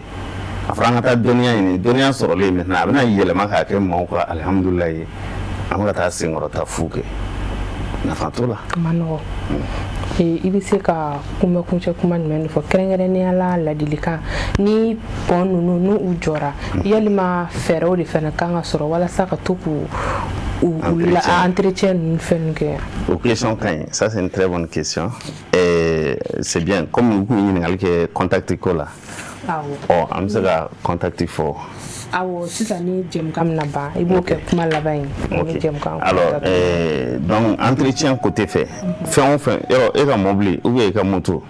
A fɔra an ka taa dɔnniya ɲini. Dɔnniya sɔrɔlen maintenant, a bɛna yɛlɛma k'a kɛ maaw ka alihamudulilayi ye. An bɛ ka taa senkɔrɔta fu kɛ, nafa t'o la. A ma nɔgɔ. I bɛ se ka kuma kuncɛ kuma jumɛn de fɔ, kɛrɛnkɛrɛnnenya la ladilikan, ni pont ninnu n'u u jɔra, yalima fɛɛrɛw de fana kan ka sɔrɔ walasa ka to k'u u la entretien ninnu fɛn kɛ? O question ka ɲi, ça, c'est une très bonne question et c'est bien. Comme u kun ye ɲininkali kɛ contact ko la, ɔ, an bɛ se ka contact fɔ. Awɔ, sisan ni jɛmukan bɛna ban, i b'o kɛ kuma laban ye. Ok, alors donc entretien côté fɛ, fɛn o fɛn, yɔrɔ e ka mobili ou bien i ka moto,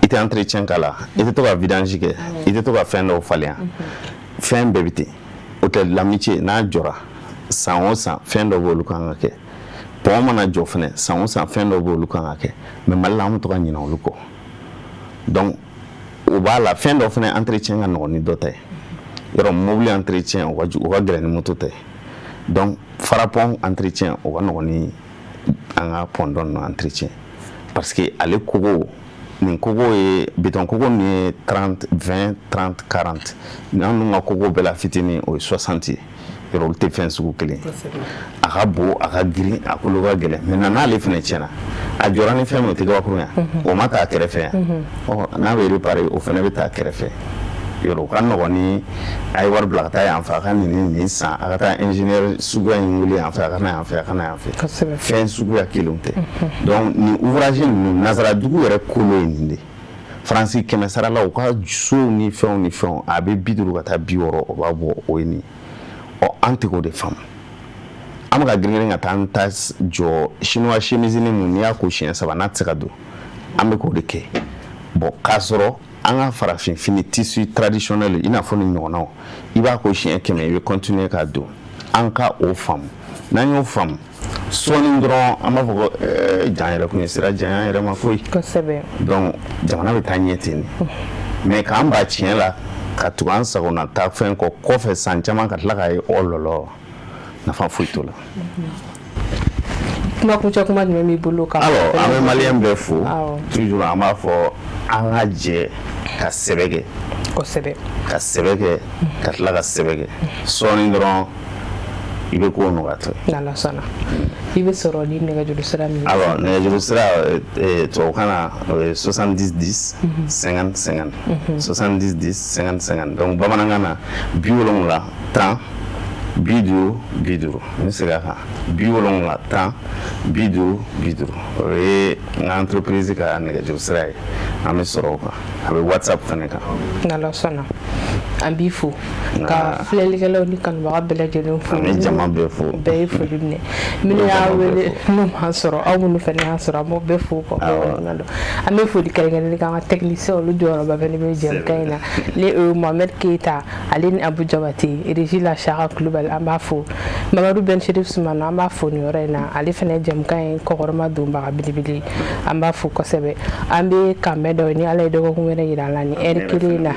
i tɛ entretien k'a la, i tɛ to ka vidange kɛ, i tɛ to ka fɛn dɔw falen, fɛn bɛɛ bɛ ten. Hôtel l'Amitié n'a jɔra, san o san fɛn dɔ b'olu kan ka kɛ. Pont mana jɔ fɛnɛ, san o san fɛn dɔ b'olu kan ka kɛ. Mais Mali la, an bɛ to ka ɲinɛ olu kɔ. Donc o b'a la, fɛn dɔ fɛnɛ entretien ka nɔgɔn ni dɔ ta ye. Yɔrɔ mobili entretien, o ka o ka gɛlɛn ni moto ta ye. Donc farapont entretien, o ka nɔgɔn ni an ka pont dɔ ninnu entretien, parce que ale kogo nin kogo ye béton kogo nin ye 30, 20, 30, 40. N'an dun ka kogo bɛɛ la fitinin, o ye 60 ye. Yɔrɔ olu tɛ fɛn sugu kelen ye. A ka bon, a ka girin, a kolo ka gɛlɛn. Maintenant n'ale fɛnɛ tiɲɛna, a jɔra ni fɛn min, o tɛ gabakurun yan, o ma taa kɛrɛfɛ yan. Ɔ, n'a bɛ réparer, o fɛnɛ bɛ taa kɛrɛfɛ. Yɔrɔ o ka nɔgɔn ni a ye wari bila ka taa yan fɛ, a ka nin nin san, a ka taa ingénieur suguya in wele yan fɛ, a ka na yan fɛ, a ka na yan fɛ. Fɛn suguya kelenw tɛ. Donc nin ouvrage ninnu, nanzaradugu yɛrɛ kolo ye nin de. Faransi 100 sara la, u ka sow ni fɛnw ni fɛnw, a bɛ 50 ka taa 60, o b'a bɔ. O ye nin. Ɔ, an tɛ k'o de faamu. An bɛ ka girin ka taa an ta jɔ chinois chemise mun, n'i y'a ko siɲɛ saba n'a tɛ se ka don, an bɛ k'o de kɛ. Bon, k'a sɔrɔ an ka farafin fini tissu traditionnel, i n'a fɔ nin ɲɔgɔnnaw, i b'a ko siɲɛ 100, i bɛ continuer k'a don. An ka o faamu. N'an y'o faamu sɔɔni dɔrɔn, an b'a fɔ ko jan yɛrɛ kun ye sira janya yɛrɛ ma koyi. Donc jamana bɛ taa ɲɛ ten de. Mais k'an ba tiɲɛ la ka tugu an sagona taa fɛn kɔ kɔfɛ san caman, ka tila k'a ye ɔ lɔlɔ. Nafa foyi t'o la. Kuma kuncɛ kuma jumɛn b'i bolo ka Alors, an bɛ Malien bɛɛ fo. Toujours an b'a fɔ an ka jɛ ka sɛbɛ kɛ. Kosɛbɛ. Ka sɛbɛ kɛ, ka tila ka sɛbɛ kɛ. Sɔɔni dɔrɔn i bɛ kow nɔgɔyatɔ ye. N'Ala sɔnna. I bɛ sɔrɔ ni nɛgɛjuru sira min ye? Alors, nɛgɛjuru sira, tubabukan na, o ye 70 10 50 50, 70 10 50 50. Donc bamanankan na, 70 10 50 50. N bɛ segin a kan, 70 10 50 50. O ye n ka entreprise ka nɛgɛjuru sira ye. An bɛ sɔrɔ o kan, a bɛ WhatsApp fana kan. N'Ala sɔnna, an b'i fo ka filɛlikɛlaw ni kanubaga bɛɛ lajɛlen fo. An bɛ jama bɛɛ fo. Bɛɛ ye foli minɛ. Minnu y'a wele n'u m'an sɔrɔ, aw minnu fana y'an sɔrɔ, an b'aw bɛɛ fo k'aw bɛɛ waleɲuman dɔn. An bɛ foli kɛrɛnkɛrɛnnen k'an ka technicien, olu jɔyɔrɔba fana bɛ jɛmukan in na, ni o ye Mohamed Keyita, ale ni Abu Jabate, régie la Saka Kulubali, an b'a fo. Mamadu Ben Sherif Sumano, an b'a fo nin yɔrɔ in na, ale fana ye jɛmukan in kɔkɔrɔma donbaga belebele, an b'a fo kosɛbɛ. An bɛ kanbɛn dɔ ye ni Ala ye dɔgɔkun wɛrɛ yira an la ni heure kelen in na.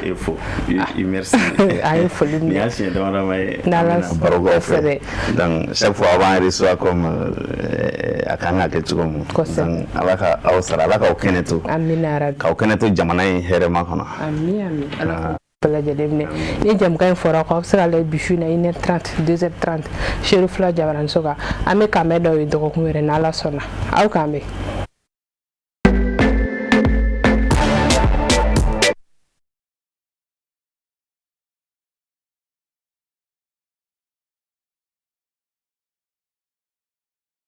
Merci. A ye foli minɛ. Nin y'a siɲɛ dama dama ye. N'Ala barokaw fɛ. Donc chaque fois a b'an reçoit comme a kan ka kɛ cogo min. Kosɛbɛ. Ala ka aw sara, Ala k'aw kɛnɛ to. Amina yarabi. K'aw kɛnɛ to jamana in hɛrɛma kɔnɔ. Ami ami. Ala k'aw bɛɛ lajɛlen minɛ. Ni jɛmukan in fɔra kɔ, aw bɛ se ka lajɛ bi su in na 1h30, 2h30, Seru fila jabaraninso kan. An bɛ kanbɛn dɔw ye dɔgɔkun wɛrɛ n'Ala sɔnna. Aw k'an bɛn.